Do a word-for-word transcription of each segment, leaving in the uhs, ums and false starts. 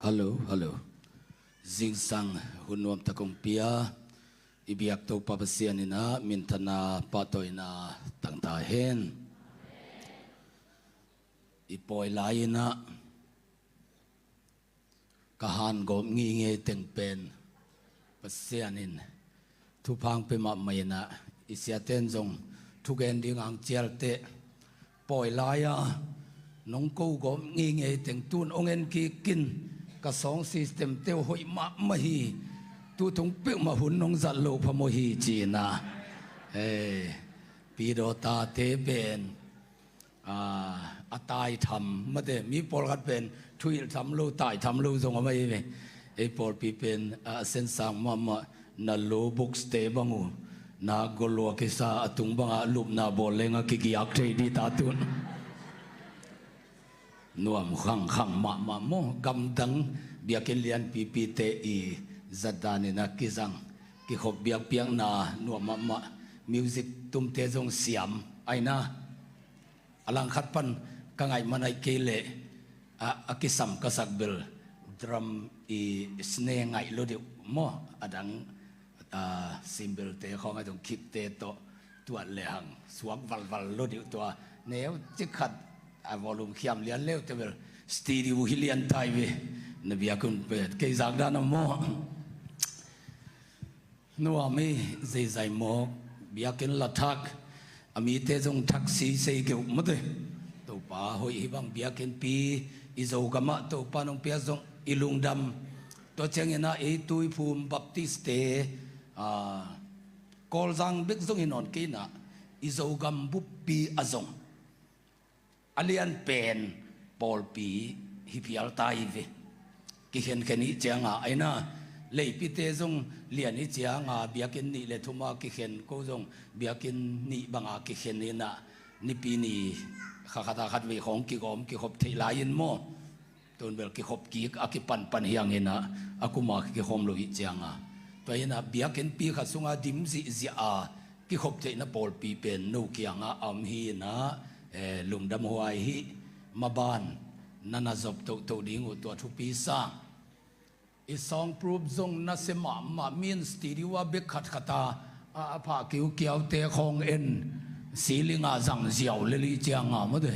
Hallo, hallo. Zingsang hun nuamtak hong pia i biak Topa Pasian in ah minthanna pahtawina tangta hen. I pawi lai-in ah ka hangawp ngingei teng pen Pasian in thupha hong pia mahmah in ah, i siate'n zong thugen ding hong cial teh, pawi lai-a nong ko gawp ngingei teng tu-in hong en kik in, ka sound system-te uh hoih mahmah hi, tu tung peuhmah hun nong zat lo phamawh hi ci-in ah. Ei, Pi Dawta-te pen a, a taitham mate, mi pawlkhat pen thuhilh tham lo, taitham lo zong a mai ve. Ei pawlpi pen a, a sensang mahmah, na law books-te bang uh na golua kisa a tung bangah lupna bawl leng a kigiak thei dih ta tun. Nuam khangkhang mahmah maw, gamdang biakinn lianpipite i zatdan in a kizang, kikhop biakpiakna nuam mahmah, music tumte zong siam ahi na. A langkhat pan ka ngaih man aih kei leh a, a kisam ka sak bel drum i snare ngaih lo deuh maw, a dang a, cymbal-te khawng a dong kick-te tawh tuat lehang suak valval lo deuh, tua neu cik khat a volume khiam lian leute bel studio hi lian tai ve. Na biakinn pen kei zakdan a maw. Nuam hi, zeizai mawk, biakinn la thak, a mite zong thak sisei keuh mate. Topa hoih hi bang, biakinnpi i Zogamah Topa nong pia zong i lungdam. Tua ciangin ah ei Tuiphum Baptist-te, a, Kawlzang bek zong hi nawn kei in ah, i Zogam buppi ah zong a lian pen pawlpi hi phial ta hi ve. Kikhenkhen hi cianga, aina leipite zong lian hi cianga, biakinn nih le thuma kikhen, ko zong biakinn nih banga kikhen in ah, nipi ni kha khat a khat vei khawng kigawm kikhop theih lai-in maw. Tun bel kikhop kik a kipanpan hi hang in ah, a kuma kikhawm lo hi cianga. Tua hi in ah biakinnpi khat sunga dim zihziah a kikhop theihna pawlpi pen no kiangah a om hi in ah, eh, lungdam huai hi. Maban na na zop tohtoh ding uh, tua thupi sa. I soundproof zong nasia mahmah, min studio a bek khatkhat a, a, a phah kiukiaute khawng en, ceiling a zang ziau lel hi cianga mawte.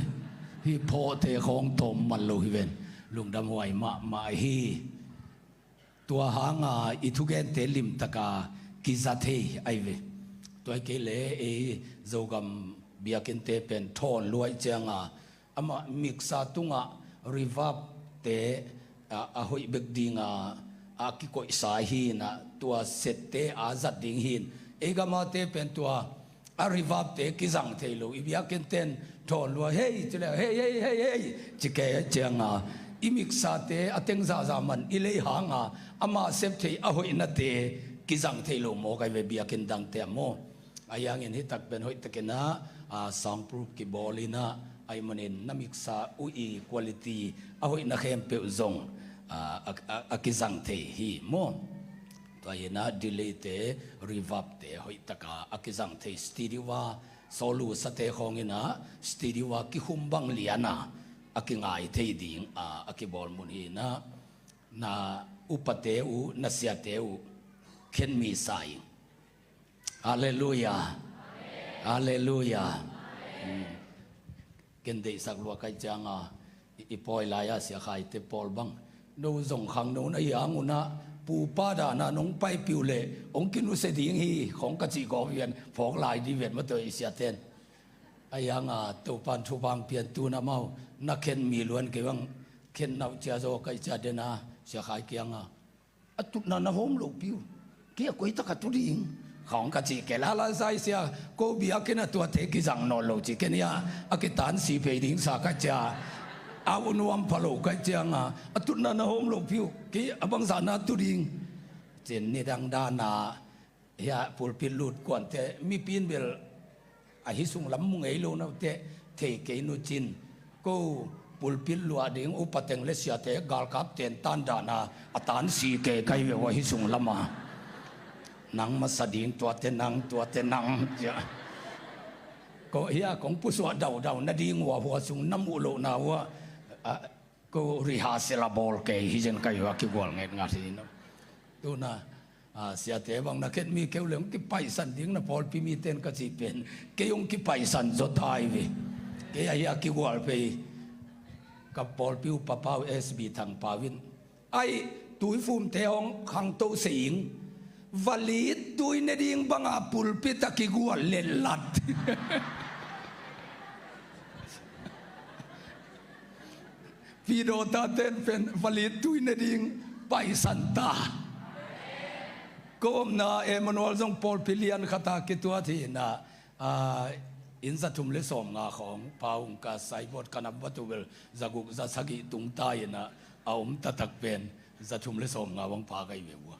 Hih phawhte khawng tawm man lo hi ven. Lungdam huai mahmah hi. Tua hanga i thugente limtaka kiza thei ahi ve. Tua hi kei le ei Zogam biakinnte pen thawn luai cianga, amah miksa tungah reverb-te, a, a hoih bek dinga a kikoihsa hi in ah, tua sette a zat ding hi in. Ei gamate pen tua a reverb-te kizang thei lo, i biakinnten thawn lua, hei ci le, hei, hei, hei, hei ci kei cianga, i miksate a teng zahzah man i lei hanga, amah sep thei a hoihnate kizang thei lo mawk ahi ve, biakinn dangte ah maw. Ahi hangin hih tak pen hoihtakin ah, a, soundproof kibawl in ah, ahih manin na miksa uh i quality a hoihna khempeuh zong, a, a, a, a kizang thei hi maw. Tua hi in ah delay-te, reverb-te hoihtaka a kizang thei, studio a solo sate khawng in ah studio a kikhum bang liana a kingai thei ding a, a kibawl mun hi in ah, na upate uh, na siate uh khenmi sa ing. Halleluiah. Halleluiah. Hmm. Ken deihsak lua kai cianga, i, i pawi lai-a Sia Khaite pawl bang, no zong khangno na hi hang un ah, pupa dana nong paipih uh leh hong kinusia ding hi khawng ka cih gawp hi ven, phawk lai dih ven mawte i siaten. Ahi hanga Topan thupha hong pian, tun amau na khenmi luan kei bang, khen nauh cia zaw kai cia dena Sia Khai kianga, a tutna na hawm lohpi uh. Kei a koitak a tu ding khawng ka cih kei lala, zaisia ko biakinn a tuate kizang nawn lo ci kei nia, a kitansi phei ding sa ka cia. A u nuam pha lo kai cianga, a tutna na hawm lohpi uh, kei a bangzah na tu ding. Cin nidang dana hia pulpit lut kuante mipi in bel ahi sunglam mu ngei lo naute thei kei nu cin, ko pulpit luah ding upa teng le siate galkap ten tan dana a tansi kei kai ve uh ahi sunglama. Nang masa ding tuate nang, tuate nang cia. Ko hia kong pusuah daudau nading uh a, hua sung na muh lohna uh a, a, Ko rehearsal a bawl kei hi zen ka hi uh a kigual ngetngat hi no. Tuna, a, siate bang na khet mi keu le hong kipaisan ding na pawlpi miten ka cih pen kei hong kipaisan zaw ta hi ve. Kei ahi a kigual pei ka pawlpi uh papau S B Thangpau in, ai, tuifumte hong khangto seing, valit tui ne ding banga pulpit a kigual letlat. Pidawta ten pen valit tui ne ding paisan ta. Ko omna Emmanuel zong pawlpi lian khata kituat hi na, a, inn za thum le sawm nga khawng pa ung ka saibawt ka nam batu bel za guk za sagih tung ta hi na, a om taktak pen za thum le sawm nga bang pa ka hi ve ua.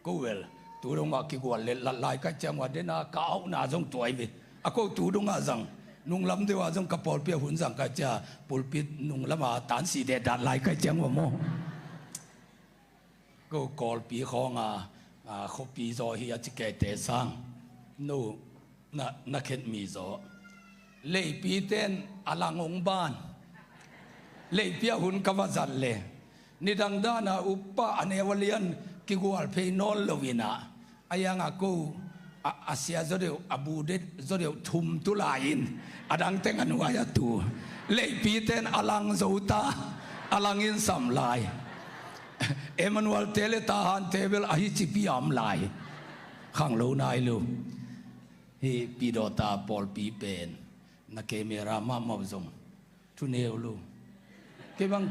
Ko vel, tu dongah kigual letlat lai ka ciang ua dena ka auhna zong tuai ve. A ko tu dongah zang, nunglam deuh ah zong ka pawlpi a hun zang ka cia, pulpit nunglam a tansi dehdat lai ka ciang ua maw. Ko Kawlpi khawng a, a, khuapi zaw hi a ci kei te sang. No, na, na khet mi zaw. Leipi ten a lang hong ban. Leipi a hun ka va zat le nidang dana upa a neu a lian kigual phei nawn lo inah, a yanga ko a, a sia zaw deuh, a bu det zaw deuh thum tu lai in, a dang teng a nuai a tu. Leipi ten a lang zo ta, a lang in sam lai. Emmanuel te le Tahan te bel ahi cipi a om lai. Khang lo nai lo. Hi Pidawta pawlpi pen na camera mahmah zong thu neu lo. Kei bang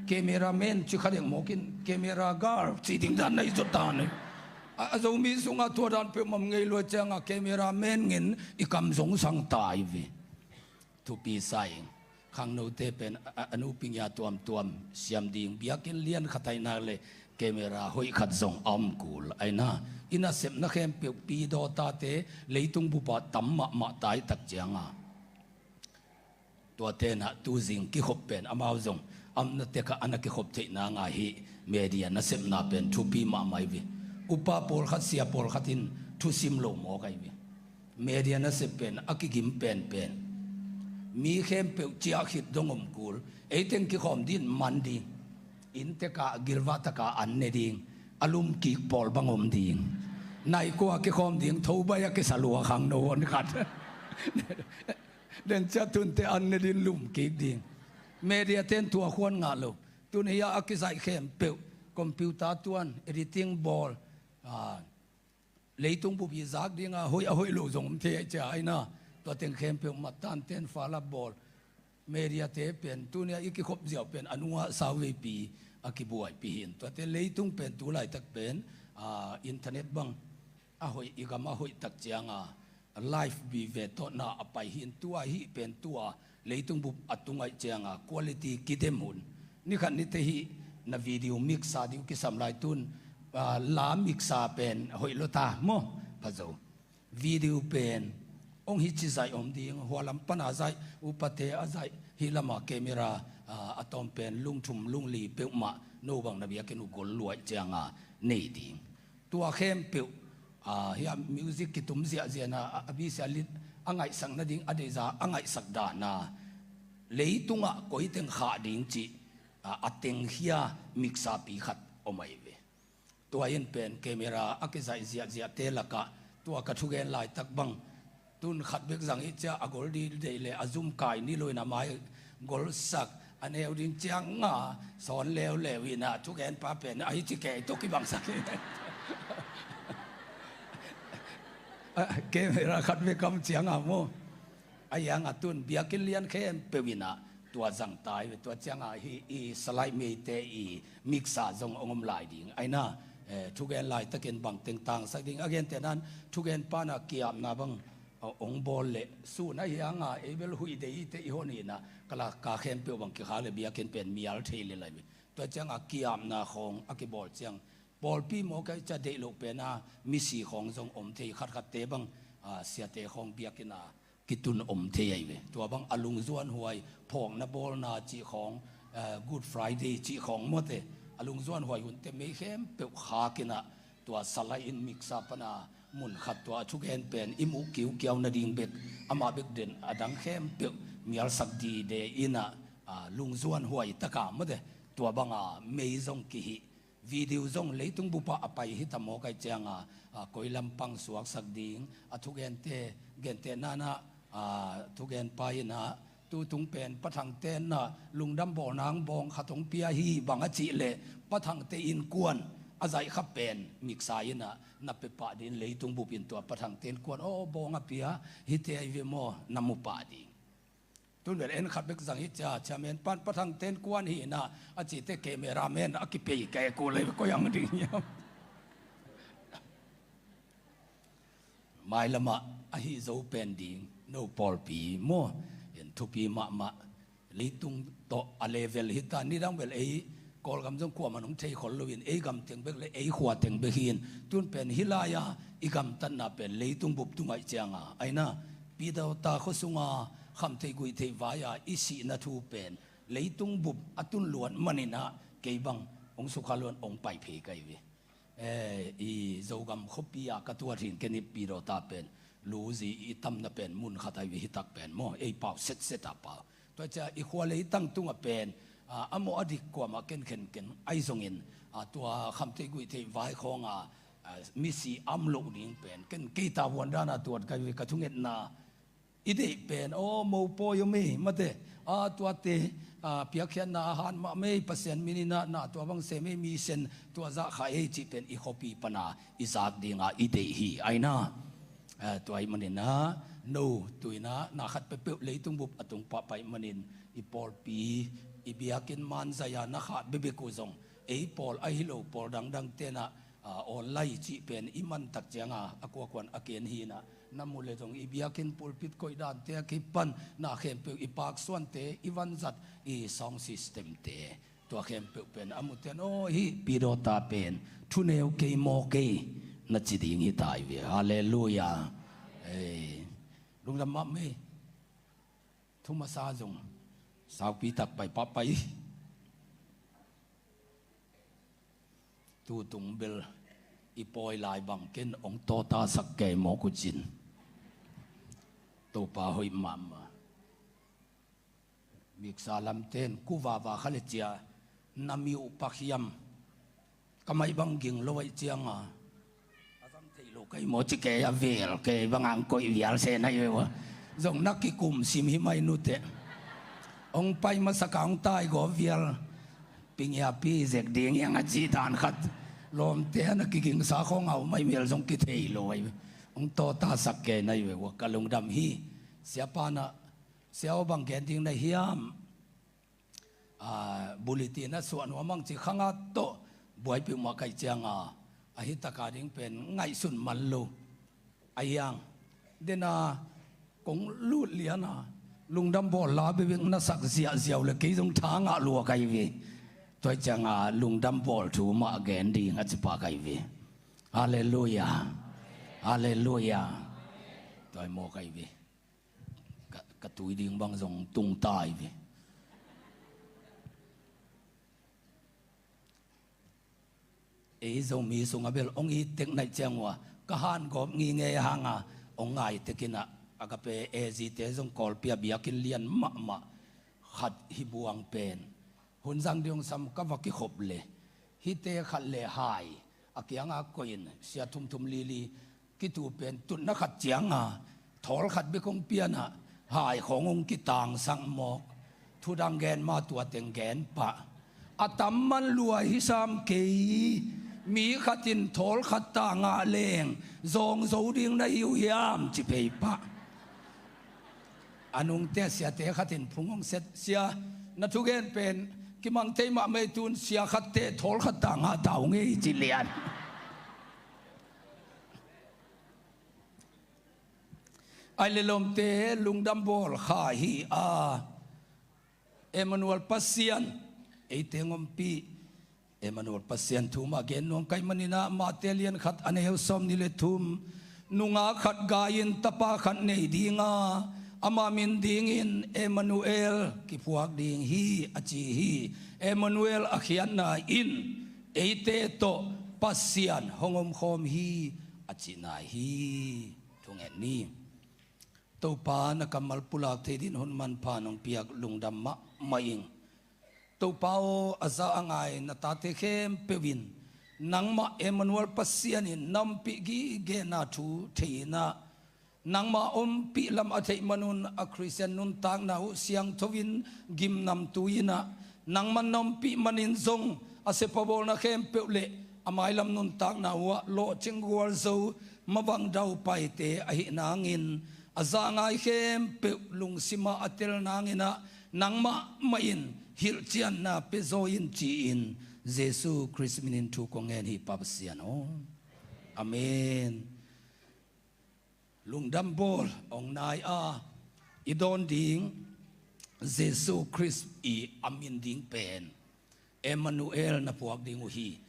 camera man ci kha deng mawkin camera girl ci ding dan na i zot dan. A, a Zomi sungah tua dan peuhmah ngei lua cianga camera man ngen i kam zong sang ta hi ve. Thupi sa ing. Khangnote pen a, a, a nuping ya tuamtuam siam ding biakinn lian khat aina le camera hoih khat zong a om kul aina. I nasepna khempeuh Pidawtate leitung bupah tam mahmah tai tak cianga. Tua tenah tuzing kikhop pen amau zong amna tekah a na kikhop theihna ngai hi. Media nasepna pen thupi mahmah hi ve. Upa pawlkhat sia pawlkhat in thusim lo mawk ahi ve. Media nasep pen a kigim penpen. Mi khempeuh ciah khit dong om kul. Eiteng kikhawm din man ding. Inn tekah gilvah takah an ne ding. A lumkik pawl bang om ding. Naikua kikhawm ding thobai a kisa lua khangno on khat. Den cia tunte an ne din lumkik ding. Media ten tua khuan ngah lo. Tun hia a kizaih khempeuh computer tuan editing bawl. A, leitung bupi zak dinga hoih a hoih lo zong om thei aih cia aina. Tua teng khempeuh matan ten falap bawl. Media te pen tunia i kikhop ziau pen a nungah sauveipi a kibuaipi hin. Tuate leitung pen tu laitak pen, a, internet bang a hoih i gam a hoih tak cianga live bi ve tawhna a pai hin tua hih pen tua leitung bup a tungaih cianga quality kidem hun. Nikhat nite hih na video mixer ding kisam lai tun, a, la mixer pen hoih lo ta maw? Phazo. Video pen hong hici zaih om ding, hualam pana zaih, upate a zaih, hih lama camera, a, a tawm pen lungthum lungli peuhmah no bang na biakinn uh gol luaih cianga nei ding. Tua khempeuh, a, hia music kitum ziahziahna a, a bisia lit a ngaihsak nading a deiza a ngaihsak dana leitungah koiteng khah ding cih, a, a tengkhia mixer pi khat om ahi ve. Tua in pen camera a kizaih ziahziahte lakah tua ka thugen laitak bang tun khat bek zang ih cia a gol dih deih le a zum kai ni loin a mai golsak a neu ding cianga sawn leuleu inah thugenpa pen ahi ci kei tawh kibangsak hi. Camera khat bek kam cianga maw? A ianga tun biakinn lian khempeuh inah tua zang tai ve. Tua cianga hi i salai meite i mixer zong hong om lai ding aina, eh, thugen laitakin bang teng tangsak ding a gentehnan thugen pana kiapna bang, a, hong bawl leh sun a hianga ei bel huih dei ite i hon inah kala ka khempeuh bang kikhak le biakinn pen mial thei le lai ve. Tua cianga kiapna khawng a kibawl ciang pawlpi mawk aih cia deih loh pena misi khawng zong om thei khatkhatte bang, a, siate khawng biakinn a kitun om thei ahi ve. Tua bang a lungzuan huai phawkna bawlna cih khawng, a, Good Friday cih khawng mawte a lungzuan huai hunte mei khempeuh khakinah tua salai in mixer pana mun khat tua a thugen pen i muh kiukiau nading bek amah bek den a dang khempeuh mialsak dide inah, a, lungzuan huai taka mate, tua banga mei zong kihih, video zong leitung bupa a pai hita mawk ai cianga, a, koi lampang suaksak ding, a thugente, gentehna na, a, thugenpa ina, tutung pen Pa Thangte na lungdam bawlna ang bawng khat hong pia hi bang a cih leh, Pa Thangte innkuan a zaihkha pen miksa ina na pepah ding leitung bup in tua Pa Thangte innkuan, aw, bawng a pia, hite ai ve maw, na mupah ding. Tun bel en khat bek zang hi cia, chairman pan Pa Thangte innkuan hi ina a cite cameraman a kipei kei kul lei koi ang ding hiam. Mailamah a hih zo pen ding, no pawlpi maw, in thupi mahmah. Leitung tawh a level hita, nidang bel ei Kawlgam zong kuamah nong thei khol loin, ei gam teng bek le ei khua teng bek hi in, tun pen hih lai-a i gamtatna pen leitung bup tung ai cianga, aina, Pidawta khuasunga khamtheih guihtheih vai-a i sihna thu pen leitung bup a tun luat maninah kei bang hong sukha luan hong pai phei kai ve. Eh, i Zogam khuapi-a ka tuat hin ken i Pidawta pen luzi i tamna pen mun khat ai ve, hitak pen maw, ei pau setset a pau. Tua cia i khua leitang tunga pen, a, a mawh a dik kuamah ken khen ken ai zongin, a, tua khamtheih guihtheih vai khawnga, a, misi am loh ding pen ken kei tavuan dana tuat kai ve, ka thungetna i deih pen, aw, mopawi om ei mate, a, tuate, a, piakkhiatna a hat mah mei, Pasian minina na tua bang sem ei, mi sen tua zah kha ei cih pen i khuapi pana i zak dinga i deih hi, aina. A, tua i manina, no, tuina na khat peuhpeuh leitung bup a tung pahpaih manin i pawlpi, i biakinn manzaia na khat bebek uh zong, ei pawl ahi lo pawl dangdang tenah, a, online cih pen i mantak cianga a kuakuan a ken hinah, na mu le zong i biakinn pulpit koih dante a kipan na khempeuh i paksuante, i vanzat, i sound systemte, tua khempeuh pen a muten, aw, hih Pidawta pen thuneu kei maw kei na ci ding hi tai ve. Halleluia. Ei, lungdam mah mei. Thu masa zong saupi tak pai pah pai. Tutung bel i pawi lai bang ken hong tawtasak kei mawk uh cin. Topa hoih mahmah. Miksa lamten kuvava kha le cia na mi uh pak hiam? Ka maih bang ging lo aih cianga a zang thei lo kai maw ci kei a vel kei banga ang koih vial se na i ve ua. Zong na kikum sim hi mai nute. Hong pai masaka hong tai gaw vial. Pingiapi zek ding hiang a ci dan khat. Lawmte a na kigingsa khawng au mai mial zong kithei lo aih ve. Hong tawtasak kei na i ve ua, ka lungdam hi. Siapa na, sia aw bang gen ding na hiam? A, bulletin a suah nuam ang ci khanga tawh buai peuhmah kai cianga, a hitaka ding pen ngaihsun man lo. A hiang dena kong lut liana lungdam bawl la bebek na sak ziahziau le kei zong tha ngah lua kai ve. Tua cianga lungdam bawl thu mah gen ding a cipa kai ve. Halleluia. Halleluia. Tua i maw kai ve. Ka, ka tui ding bang zong tung tai ve. Ei Zomi sunga bel hong it tek naih ciang ua ka hangawp ngingei hanga hong ngai tekinah, a ka pe A Z te zong Kawlpi a biakinn lian mahmah khat hi buang pen. Hun zang ding hong sam ka va kikhop le hihte khat le hai a kianga koihin sia thumthum lili kitu pen tutna khat cianga thawl khat bek hong pianah hai khawng hong kitangsak mawk. Thudang gen ma tua teng gen pah. A tam man lua hi sam kei. Mi khatin thawl khat ta ngah leng zawng zo ding na hi uh hiam ci phei pah. A nungte siate khatin phung hong set, sia na thugen pen kimang thei mahmah ei, tun sia khatte thawl khat ta ngah ta uh ngei ci lian. Ai le lawmte, lungdam bawl kha hi a, Emmanuel Pasian eite hong ompih. Emmanuel Pasian thu mah gen nuam kai maninah Mate lian khat a neu sawm nih le thum, nungak khat gai-in tapa khat nei dinga ama min dingin Emmanuel kiphuak ding hi a ci hi. Emmanuel a khiatna in eite tawh Pasian hong omkhawm hi a cihna hi. Thungen ni. Topa na kammal pulak thei dingin hun manpha nong piak lungdam mahmah ing. Topa aw, a za a ngai na tate khempeuh in nangmah Emmanuel Pasian in na ompih gige na thu thei in ah, nangmah ompih lam a theih manun a Khristian nuntakna uh siangtho in gimnamtui in ah, nangman na ompih manin zong a sepabawlna khempeuh le a mailam nuntakna uh ah lawhcing gualzo, mavang daupaite ahih nangin, a za a ngai khempeuh lungsim ah a tel nangin ah, nangmah mah in hilhcianna pia zaw in ci-in Jesu Khrist minin thu kong ngen hi, Pa Pasian aw. Amen. Lungdam bawl hong nai a, i dawn ding Jesu Khrist i a min ding pen Emmanuel na phuak ding uh hi.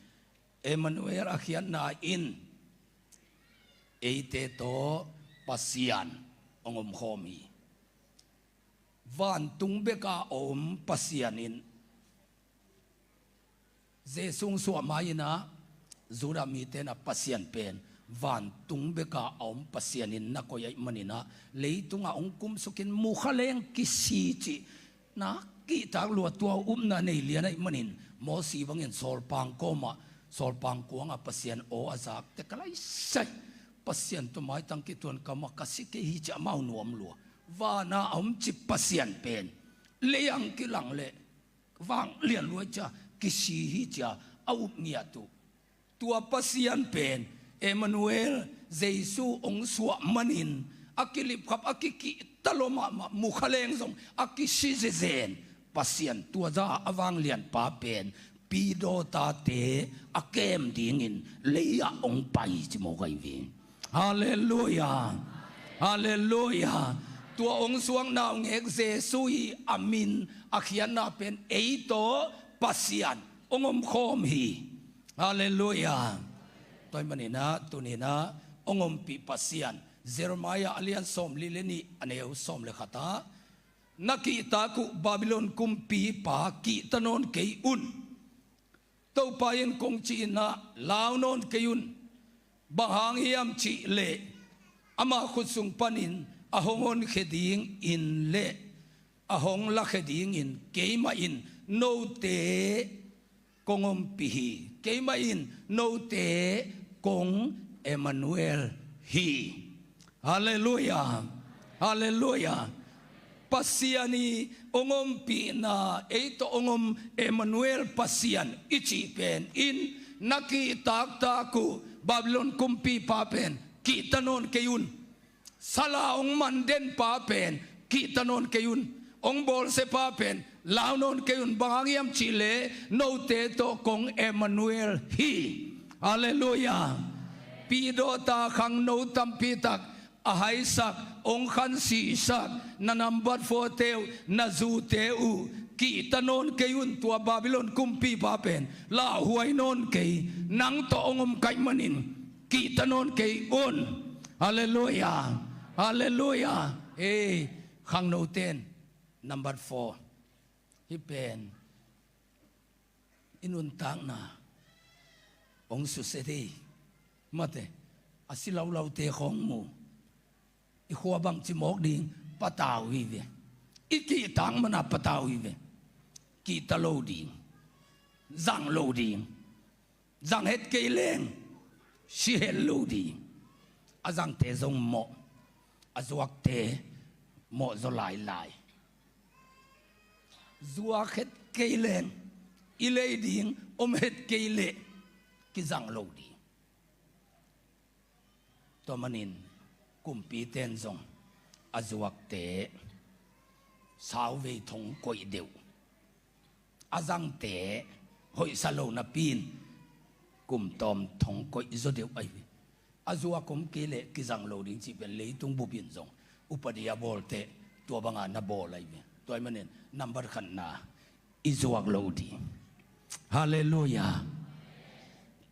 Emmanuel a khiatna in eite tawh Pasian hong omkhawm hi. Vantung bek a om Pasian in Jesu hong suah ma-in ah, Judah mite in ah Pasian pen vantung bek a a om Pasian in na koih ahih manin ah, leitungah hong kumsukin mukha leng kisi cih na kihtak lua, tua upna nei lian ahih manin, Mosi bangin sawlpang kawmah, sawlpang kuangah Pasian aw a zak teh ka laisai, Pasian tawh maitang kituan ka om a, ka si kei hi ci-a amau nuam lua. Vana a om cih Pasian pen lei-ah hong kilang leh vanglian lua hi ci-a, kisi hi ci-a a up ngiat uh. Tua Pasian pen Emmanuel, Jesu hong suah manin a kilipkhap, a kikihta lua mahmah, mukha leng zong a kisi zezen Pasian, tua za a vanglianpa pen pidawtate a kem dingin lei-ah hong pai ci mawk ahi ve. Halleluiah. Halleluiah. Tua hong suakna hong ngek Jesu i a min a khiatna pen ei tawh Pasian hong omkhawm hi. Halleluiah. Tua ahih manin ah, tuni-in ah hong ompih Pasian, Jeremiah a lian sawmli le nih, a neu sawm le khat ah, na kihtak uh Babylon kumpipa kihta nawn kei un. Topa in kong cih in ah, lau nawn kei un. Bang hang hiam cih leh, ama khut sung panin a hong honkhia dingin le a hong lakhia dingin keimah in note kong ompih hi. Keimah in note kong Emmanuel hi. Halleluiah. Halleluiah. Pasian i hong ompihna, ei tawh hong om Emmanuel Pasian i cih pen in, na kihtaktak uh Babylon kumpipa pen kihta nawn kei un. Sal a hong man denpa pen kihta nawn kei un. Hong bawlsiapa pen lau nawn kei un. Bang hang hiam cih leh note tawh kong Emmanuel hi. Halleluiah. Pidawta khangno tampi tak a haisak, hong khansihsak, na nambat fote uh, na zute uh kihta nawn kei un. Tua Babylon kumpipa pen lauhuai nawn kei, nang tawh hong om ka hih manin kihta nawn kei un. Halleluiah. Halleluiah. Ei, khangnote'n nambat four, hih pen i nuntakna hong susia thei. Mate, a si laulaute khawng mu, i khua bangci mawk ding, patau hi ve. I kihtak man a patau hi ve. Kihta lo ding, zang lo ding. Zang het kei leng si het lo ding. A zangte zong mawh, a zuakte mawh zaw lailai. Zuak het kei leng, i lei ding om het kei leh kizang lo ding. Tua manin kumpite'n zong a zuakte sauvei thong koih deuh, a zangte hoihsa lo napi-in kum tawm thong koih zaw deuh ahi ve. A zuak om kei leh kizang lo ding cih pen leitung bup in zong upadi a bawlte tua banga na bawl ahi ve. Tua ahih manin nambat khatna, i zuak lo ding. Halleluiah.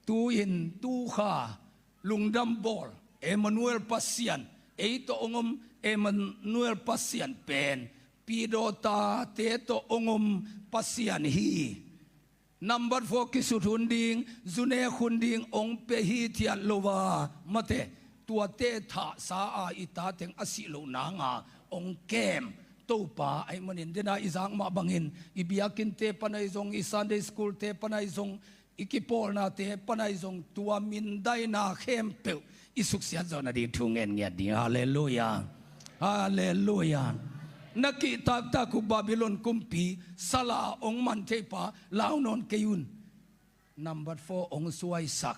Tu-in tukha lungdam bawl Emmanuel Pasian, ei tawh hong om Emmanuel Pasian pen pidawtate tawh hong om Pasian hi. Nambat four kisut hun ding, zu nek hun ding hong pia hithiat lo a, mate, tuate thahsa a i tateng a sih loh nanga hong kem Topa ahih manin, dena i zak mah bangin i biakinnte pan ahi zong, i Sunday school-te pan ahi zong, i kipawlnate pan ahi zong, tua mindaina khempeuh i suksiat zawh nading thu ngen ngiat ding. Halleluiah. Halleluiah. Na kihtaktak uh Babylon kumpi sala hong man theipa lau nawn kei un. Number four, hong suaisak.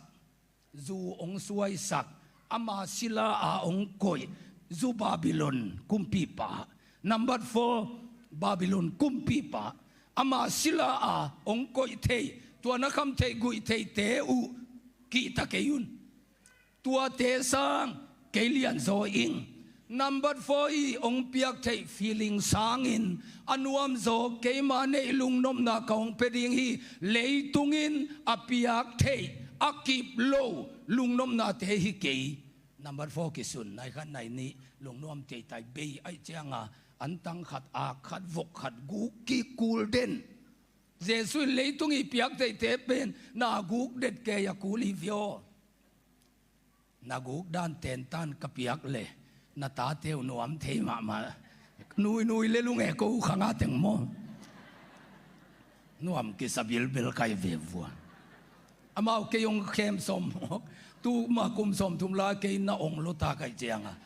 Zu hong suaisak, ama sila a hong koih zu Babylon kumpipa. Number four, Babylon kumpipa, ama sila a hong koih thei, tua na kham theih guih theite uh kihta kei un. Tuate sang kei lianzaw ing. Number four i hong piak theih feeling sangin a nuamzaw keima neih lungnopna ka hong pia ding hi. Leitung in a piak theih a kip lo lungnopnate hi kei. Number four kisun, nai khat nai nih lungnuam teitai bei aih cianga antang khat, ak khat, vok khat guk kik kul den. Jesuh in leitung i piak theihte pen na guk det kei a kul hi viaw. Na guk dan tentan ka piak le na tate uh nuam thei mahmah. Nuinui le lunge ko uh khanga teng maw? Nuam kisa bilbil kai ve vua. Amau kei hong khem sawm mawk. Tu ma kum sawm thum lai kei na ong lo ta kai cianga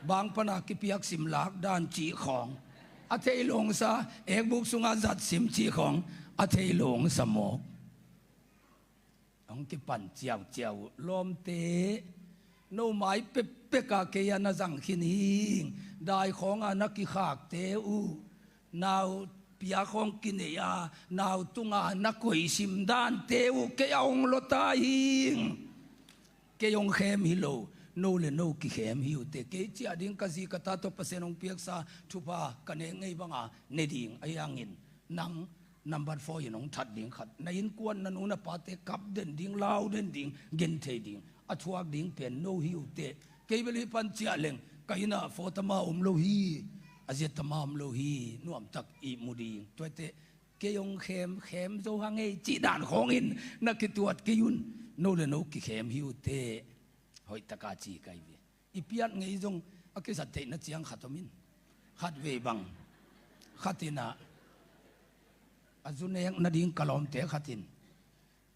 bang pana kipiak sim lak dan cih khawng a thei longsa, ekbuk sunga zat sim cih khawng a thei longsa mawk. Hong kipan ciauciau uh lawmte, no mai pekpeka kei a na zang khin hing. Dai khawnga na kikhakte uh, nau pia khawng kinei a nau tunga na koisim dante uh kei a hong lota hing. Kei hong khem hi lo, no le no kikhem hi uhte. Kei ciah ding ka zi ka ta tawh Pasian hong piaksa thupha ka nek ngei banga ne ding ahi hangin nang number four in hong that ding khat, na innkuan na nu na pate kap den ding, lau den ding, genthei ding a thuak ding pen no hi uh teh. Kei bel hih pan ciah leng ka innah four tama om lo hi, a ziat tama om lo hi, nuamtak ihmu ding. Tua teh kei hong khem, khem zo hang ei cih dan khawngin na kituat kei un. No le no kikhem hi uh teh. Hoih taka ci kai ve. I piat ngei zong a kisat theihna ciang khat om in, khat vei bang, khat inah a zu nek nading ka lawmte khat in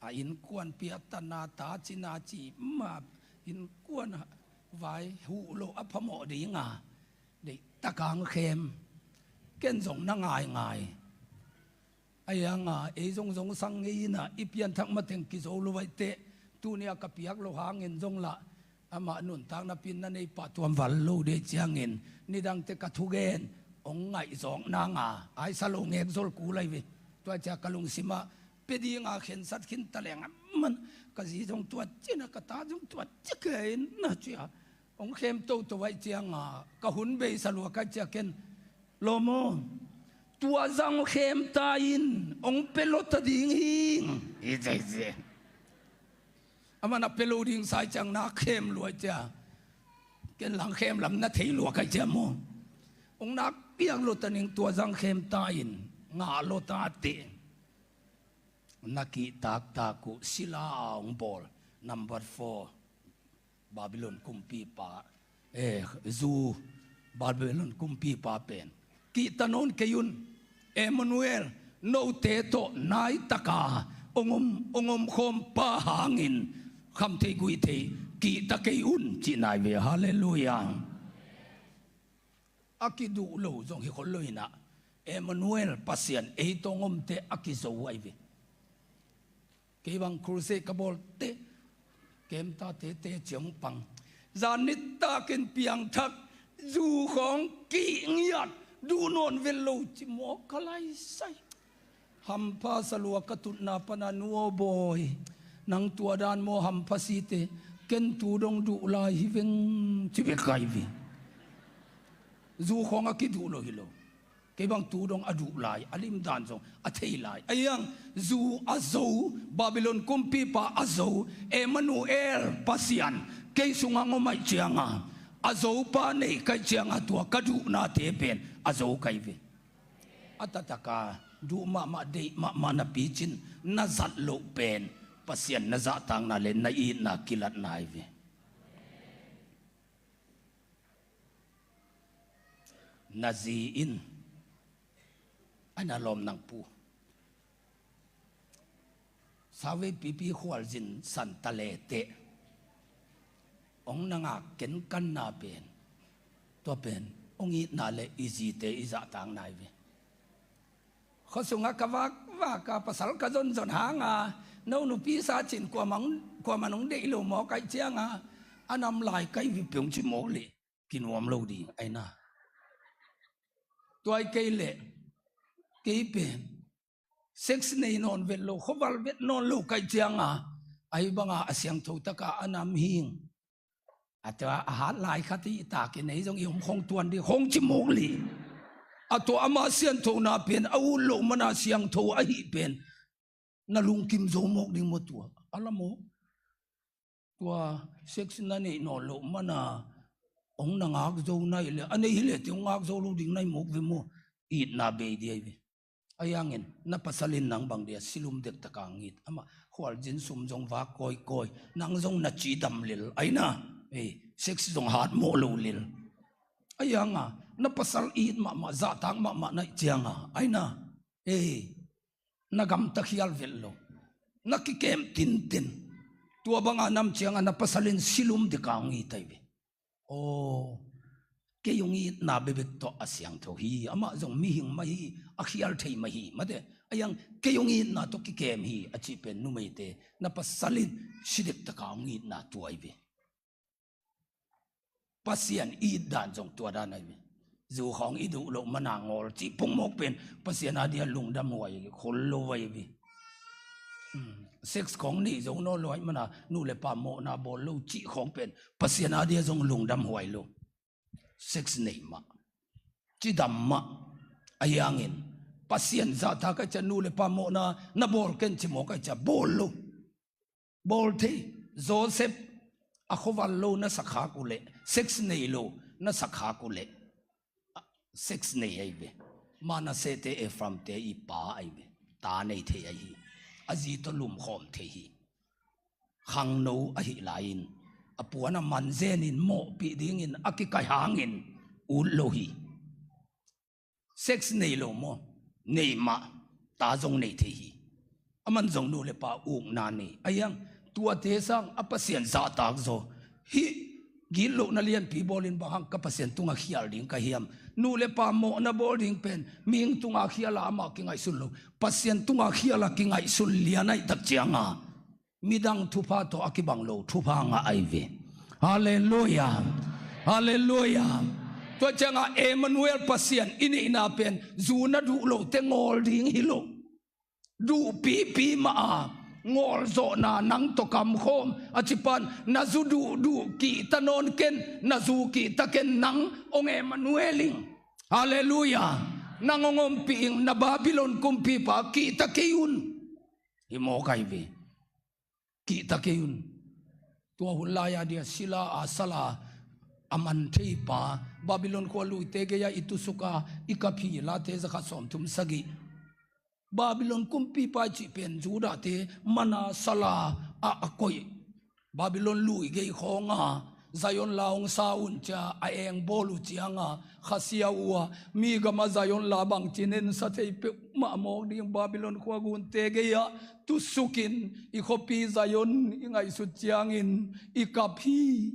a innkuan piattana ta cina ci ma, innkuan vai huh loh a phamawh dinga deih taka ang khem. Ken zong na ngaingai. Ahi hanga ei zong zong sang ngei inah i pianthak mateng kizo lo vaih teh. Tuni a ka piak lo hangin zong lah amah nuntakna pinna nei pah tuam val lo dei ciangin nidangte ka thugen hong ngaihzawk nanga aisa lo ngek zol kul ahi ve. Tua cia ka lungsimah pia dinga khensat khin ta leng amman ka zi zong tuat cina ka ta zong tuat ci kei na cia hong khem toto vaih cianga ka hun beisa lua kai cia ken lawm aw, tua zang khem ta in hong pia lota ding hing. Hi zeizei. Amah na pia lo ding sai ciang na khem luai cia. Ken lang khem lam na thei lua kai cia maw? Hong nak piak lota ning tua zang khem ta in ngah lota te. Na kihtaktak uh sila a hong bawl number four. Babylon kumpipa, eh, zu Babylon kumpipa pen kihta nawn kei un. Emmanuel, note tawh naitaka hong om, hong omkhawmpa hangin khamthei guihthei kihta kei un ci nai ve. Halleluiah. A kiduh lo zong hi khol lo inah Emmanuel Pasian ei tawh hong omte a kizo ahi ve. Kei bang crusade ka bawlte kemta tete ciang pang zan nittakin piangthak zu khawng kihngiat duh nawn vel lo ci maw ka laisai. Hampha salua ka tutna pana nuaw bawi nang tua dan maw hampha site ken tu dong duh lai hi veng ci bek kai ve. Zu khawng a kiduh lo hi lo. Kei bang tu dong a duh lai, a limdan zong a thei lai. Ahi hang zu a zo, Babylon kumpipa a zo, Emmanuel Pasian kei sungah ngom aih cianga a zopa nei kaih cianga tua ka duhnate pen a zo kai ve. A tataka duh mahmah deih mahmah na picin na zat loh pen Pasian na zahtakna le na itna kilatna ahi ve. Na zi in, a na lawm nang pu, savei pipi khualzin san ta leteh hong na ngak kenkanna pen, tua pen hong itna le i zite i zahtakna hi ve. Khuasungah ka vakvak a, pasal ka zonzon hanga, no nupi sa cin kuamah hong, kuamah hong deih lo mawk ahih cianga, a nam lai ka hi ve peuh ci mawk leh kinuam lo ding ahi na. Tua hi kei leh kei pen sex nei nawn vet lo, khuaval vet nawn lo ka hih cianga, ahi banga a siangtho taka a nam hing. A tua a hat lai khat hi tak in ei zong i om khong tuan ding khong ci mawk leh, a tua ama sianthona pen a ut loh mana siangtho ahi pen na lungkim zo mawk ding maw tua? A la maw? Tua sex na neih nawn loh mana hong na ngak zo na hi leh, a nei hi leh teh hong ngak zo lo ding na hi mawk ve maw? Itna bei ding ahi ve. Ahi hangin na pasal in nang bang dia silum dektaka hong it, amah khualzin sum zong vak kawikawi, nang zong na cidam lel ahi na. Ei, sex zong hat mawh lo lel. Ahi hanga na pasal it mahmah, zahtak mahmah na hih cianga ahi na, ei, na gamta khial vet lo, na kikem tinten. Tua banga nam cianga na pasal in silum deka hong it ahi ve. Aw, kei hong itna bekbek tawh a siangtho hi, amah zong mihing mah hi, a khial thei mah hi, mate. Ahi hang kei hong itna tawh kikem hi a cih pen numeite na pasal in si dektaka hong itna tua ahi ve. Pasian it dan zong tua dan ahi ve. Zu khawng i duh loh mana ngawl cih pongmawk pen Pasian a dia lungdam huai khol lo ahi ve. Hmm. Sex khawng nei zo nawn lo ahih mana nu le pa mawhna bawl lo cih khawng pen Pasian a dia zong lungdam huai lo. Sex nei mah, cidam mah. Ahi hangin Pasian zahtak ahih ciang nu le pa mawhna na bawl ken ci mawk ahih ciang bawl lo. Bawl thei. Joseph a khuaval lo na sak khak uh leh, sex nei lo na sak khak uh leh, sex nei ahi ve. Manasseh te Ephraim te i pa ahi ve. Ta nei thei ahi. A zi tawh lumkhawm thei hi. Khangno ahi lai-in a puan a man zenin mawhpih dingin a kikaih hangin ut lo hi. Sex nei lo maw? Nei mah. Ta zong nei thei hi. Aman zong nu le pa ukna nei. Ahi hang tuate sang a Pasian zahtak zaw. Hih gitlohna lianpi bawlin bang hang ka Pasian tunga khial ding ka hiam? Nu le pa mawhna bawl ding pen mihing tunga khial a amah kingaihsun lo, Pasian tunga khial a kingaihsun lian ahih tak cianga midang thupha tawh a kibang lo thupha ngah ahi ve. Halleluiah. Halleluiah. Tua cianga Emmanuel Pasian i neihna pen zu na duh lote ngawl ding hi lo. Duhpipi mah a ngawlzawhna nang tawh kamkhawm a cipan na zu duhduh kihta nawn ken, na zu kihta ken, nang hong Emmanuel ing. Halleluiah. Nang hong ompih ing, na Babylon kumpipa kihta kei un. Hi mawk ahi ve. Kihta kei un. Tua hun lai-a dia sila a sala a man theipa, Babylon khua luite gei-a i tusuka i kap hi, Late zakhat sawmthum sagih. Babylon kumpipa i cih pen Judahte mana sala ah a koih. Babylon lui gei khawnga Zion la hong sa un cia a eng bawl uh cianga khasia uh a, mi gama Zion la bangci nensa thei peuhmah mawk ding Babylon khua gunte gei-ah tusukin i khuapi Zion i ngaihsut ciangin i kap hi.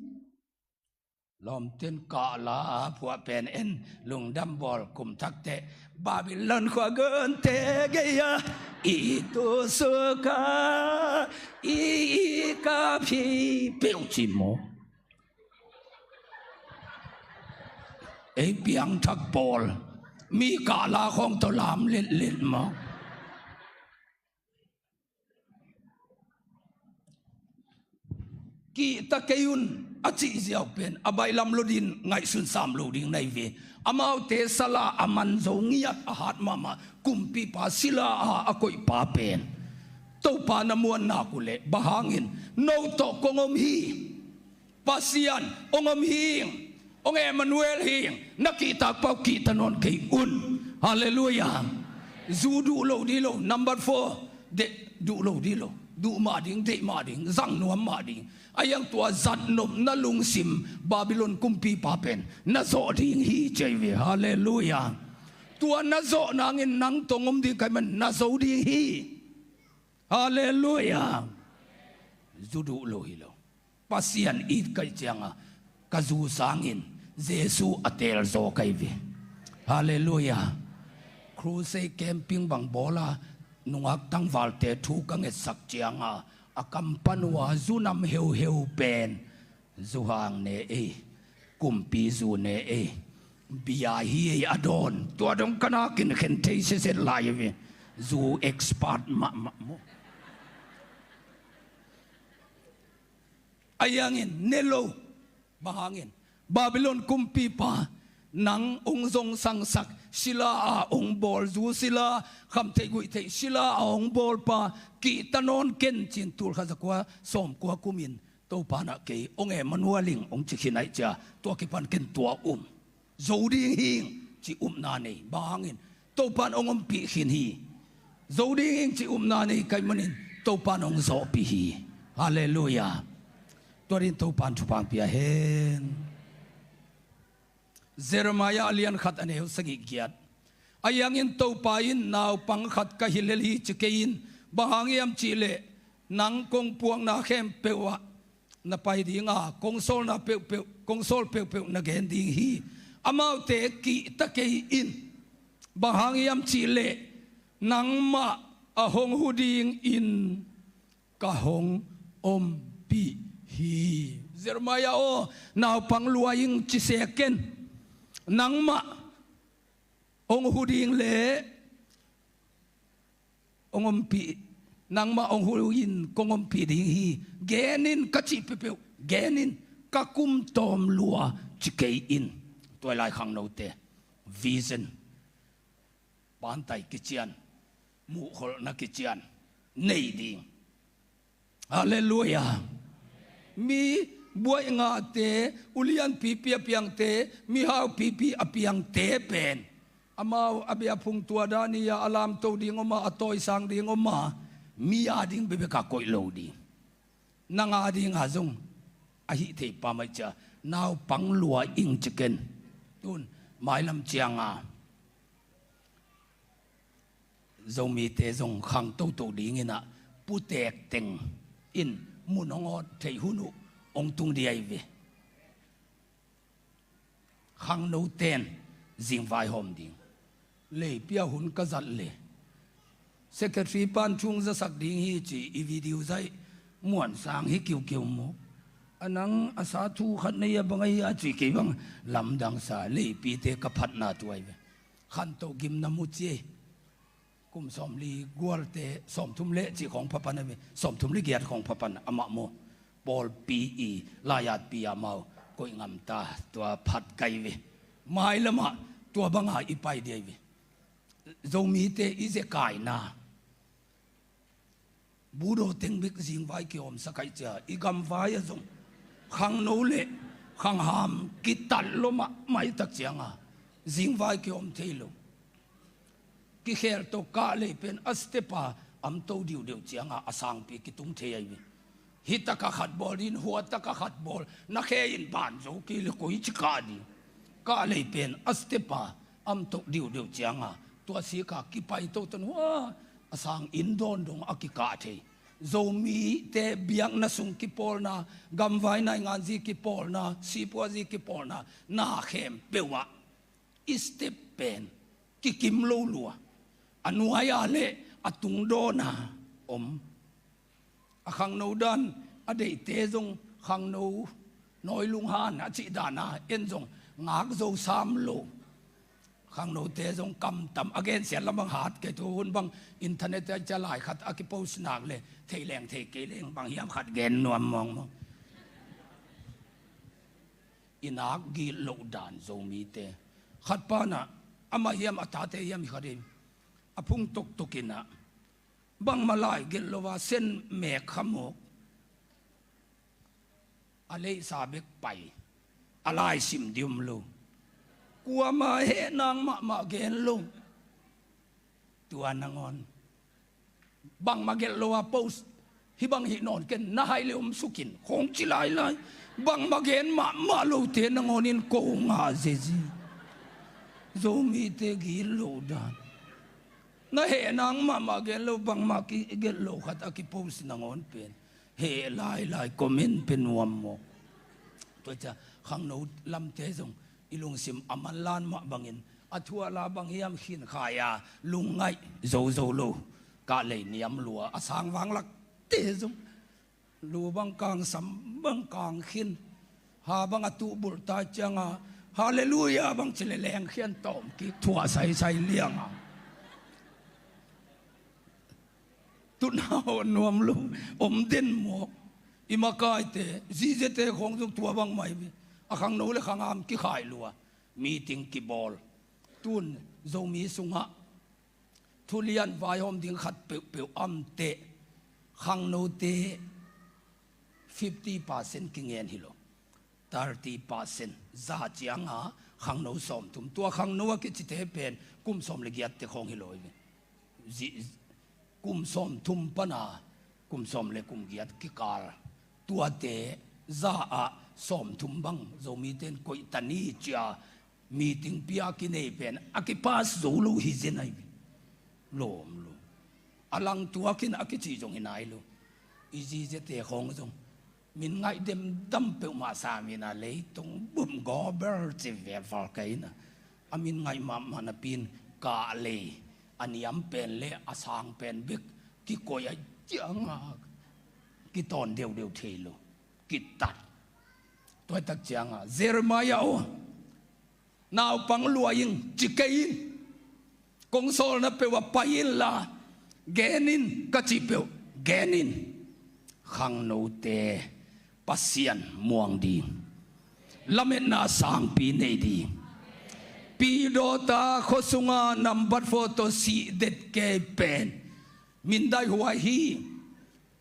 Lawmten kahla phuah pen en lungdam bawl kum thakte Babylon khua gunte gei-ah i tusuka i kap hi peuh ci maw? Ei piangthak pawl mi kahla khawng tawh lam letlet maw? Kihta kei un a cih ziau pen a baihlam lo din ngaihsun sam lo ding na hi ve. Amaute sala a man zo ngiat a hat mahmah kumpipa sila a a koihpa pen Topa na muannak uh leh bang hangin no tawh kong om hi. Pasian hong om hing, hong Emmanuel hing, na kihtakpa uh kihta nawn kei un. Halleluiah. Zu duh lo dih lo, number four, deh duh lo dih lo. Duh mah ding, deih mah ding, zang nuam mah ding. Ahi hang tua zatnopna lungsim Babylon kumpipa pen na zawh ding hi ci ahi ve. Halleluiah. Tua na zawh nangin nang tawh hong om ding ka hih manin na zo ding hi. Halleluiah. Zu duh lo hi lo. Pasian it ka hih cianga ka zu sangin Jesu a teelzaw ka hi ve. Halleluiah. Crusade camping bang bawla nungak tangvalte thu ka ngetsak cianga a kam pan uh a zu nam heuheu pen zu hang ne ei, kumpi zu ne ei, bia hi ei a dawn. Tua dong ka nakin khen thei siaset lai hi ve. Zu expert mahmah maw. Ahi hangin ne lo. Bang hangin Babylon kumpipa nang hong zongsangsak, sila a hong bawl, zu sila, khamtheih guihtheih sila a hong bawlpa, kihta nawn ken ci-in tul khat za kua sawm kua kumin Topa in ah kei hong Emmanuel ing hong ci khin ahih ciang tua kipan ken tua um zo ding hing ci upna nei. Bang hangin Topa in hong ompih khin hi. Zo ding hing ci upna nei ka hih manin Topa in hong zawhpih hi. Halleluiah. Tua dingin Topa in thupha pia hen. Jeremiah a lian khat a neu sagih giat. Ahi hangin Topa in naupang khat ka hilh hi ci kei in, bang hang hiam cih leh nang kong puakna khempeuh ah na pai ding a, kong sawlna peuhpeuh, kong sawl peuhpeuh na gen ding hi. Amaute kihta kei in. Bang hang hiam cih leh nangmah a hong hu dingin ka hong ompih hi. Jeremiah aw, naupang lua ing ci se ken. Nangmah hong hu ding leh hong ompih, nangmah hong hu in kong ompih ding hi. Gen in ka cih peuhpeuh gen in, ka kum tawm lua ci kei in. Tua lai khangnote vision, pantai kician, muhkholhna kician nei ding. Halleluiah. Mi buaih ngahte, ulian pipi a piangte, mihau pipi a piangte pen amau a bia phung tua dan hi a, a lamto ding om a, a tawisang ding om a, mi a ding bekbek a koih lo ding. Nang a dinga zong a hih thei pah mah ciang naupang lua ing ci ken. Tun mailam cianga Zomite zong khang toto dingin ah putek teng in mun hong awt theih hun uh hong tung ding ahi ve. Khangnoten zingvai hawm ding. Leipi a hun ka zat le secretary pan thung zasak ding hi ci i video zaih muan sang hi kiukiu mu. A nang a sa thu khat nei a bang ahi a ci kei bang lamdang sa leipite ka phatna tu ahi ve. Khanto gimna mu ci ei. Kum sawmli gualte sawmthum le cih khawng phapan a ve, sawmthum le giat khawng phapan amah maw? Pawlpi i laiatpi a amau koih ngam ta, tua phat kai ve. Mailamah tua banga i pai ding ahi ve. Zomite i zekaina budo teng bek zingvai kiawmsak ahi cia i gamvai a zong khangno le khangham kitat lo mahmah i tak cianga zingvai kiawm thei lo. Kikhel to kah lei pen a step a am to diudiu cianga a sangpi kitung thei ahi ve. Hi taka khat bawl din hua taka khat bawl na khe in ban zo kei le koi ci kah ding. Kah lei pen a step a am to diudiu cianga tua sika kipai to ton hua a sang inn dawn dong a kikah thei. Zomite biakna sung kipawlna, gamvai nainganzi kipawlna, sipuazi kipawlna na khempeuh ah i step pen kikim lo lua. A nuai-a le a tungdawna om. A khangno dan a deihte zong khangno nawi lunghan a cih dana en zong ngak zo sam lo. Khangnote zong kamtam a gensiat lam bang hat kei thu hun bang internet a cia lai khat a kipost nak le thei leng thei kei leng bang hiam khat gen nuam mawngmawng. I nak gih loh dan Zomite khat panah amah hiam a tate hiam hi khat in a phung toktokinah bangmah lai gelh lo a sen mek khamawk a leihsa bek pai a laisim dium lo. Kuama heh nang mahmah gen lo. Tua nangawn bangmah gelh lo a post Hih bang hih nawn ken, na haih le om sukin, khawng ci lailai. Bangmah gen mahmah lote nangawn in ko ngah zizi. Zomite gilo lo dan. Na heh nang mahmah gen lo, bangmah kigelh lo khat a kipost nangawn pen, heh lailai, comment pe nuam maw. Tua ciang khangno lamte zong i lungsim a manlan mah bangin, a thu a la bang hiam khin khai a, lungngaih zozo lo. Kah lei niam lua, a sang vanglakte zong lu bang kang, sam bang kang khin, ha bang a tuh bulh ta cianga, Halleluiah bang ci le lengkhian tawm kik, thuah saisai lianga. Tun hawh nuam lo, om den mawk. I makaite, ziziate khawng zong tua bang mai ve. A khangno le khangam kikhai lua, meeting kibawl. Tun Zomi sungah thulian vaihawm ding khat peuhpeuh amteh, khangnote fifty percent kingen hi lo. Thirty percent, za cianga khangno sawmthum. Tua khangno a kicite pen kum sawm le giatte khawng hi lo hi. Zi-, kum sawmthum pana kum sawm le kum giat kikal. Tuate za ah sawmthum bang Zomite in koih ta ni cia meeting pia kinei pen a kipas zo lo hi zen ahi. Lawm lo. A langtuakin a kici zong hi nai lo. I ziziate khawng zong min ngaih demdam peuhmah samin a, leitung bum gawber ci ve val ka ina. A min ngaih mahmah napi in kah lei a niam pen le a sang pen bek kikoih a cianga kitawn deudeu thei lo. Kitat. Tuaitak cianga Jeremiah aw, naupang lua ing ci kei in. Kong sawlna peuh ah pai inla, gen in ka cih peuh gen in. Khangnote Pasian muang ding, lametna sangpi nei ding. Pidawta khuasunga nambat four tawh sih det kei pen mindai huai hi.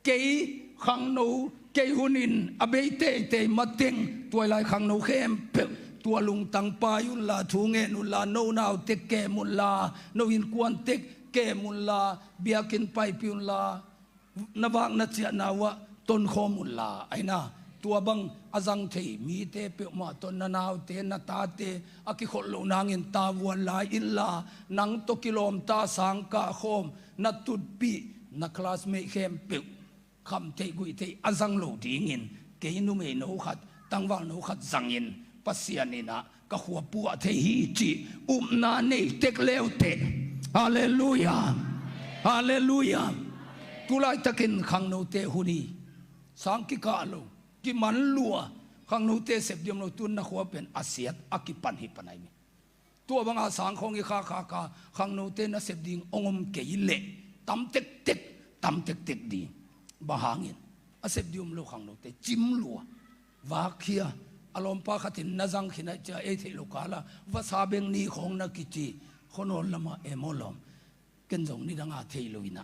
Kei khangno, kei hunin a bei teitei mateng, tuailai khangno khempeuh tua lungtang pai unla, thu ngen unla, no nau tek kem unla, no innkuan tek kem unla, biakinn paipih unla, na vak na ciahna uh ah tonkhawm unla, aina. Tua bang a zang thei mite peuhmah tawh na naute, na tate a kikholh loh nangin tavuan lai inla, nang tawh kilawmta sangkah khawm, na tutpih, na classmate khempeuh khamtheih guihtheih a zang lo dingin, kei numeino khat, tangvalno khat zangin Pasian in ah ka khua puah thei hi cih upna nei tek leuteh. Halleluiah. Halleluiah. Tulaitakin khangnote hun hi. Sang kikah lo, kiman lua, khangnote sep diam lo, tun na khua pen a siat a kipan hi pan ahi mi. Tua banga sang khawng i khakha ka khangnote na sep ding ong om kei leh tam tektek, tam tektek ding. Bang hangin a sep ding om lo khangnote cim lua. Vak khia, a lawmpa khatin na zang khin ai cia ei theih lo kala vasa beng ni khawng na kici. Khuanawl lama emaw lawm. Ken zong nidanga thei lo inah,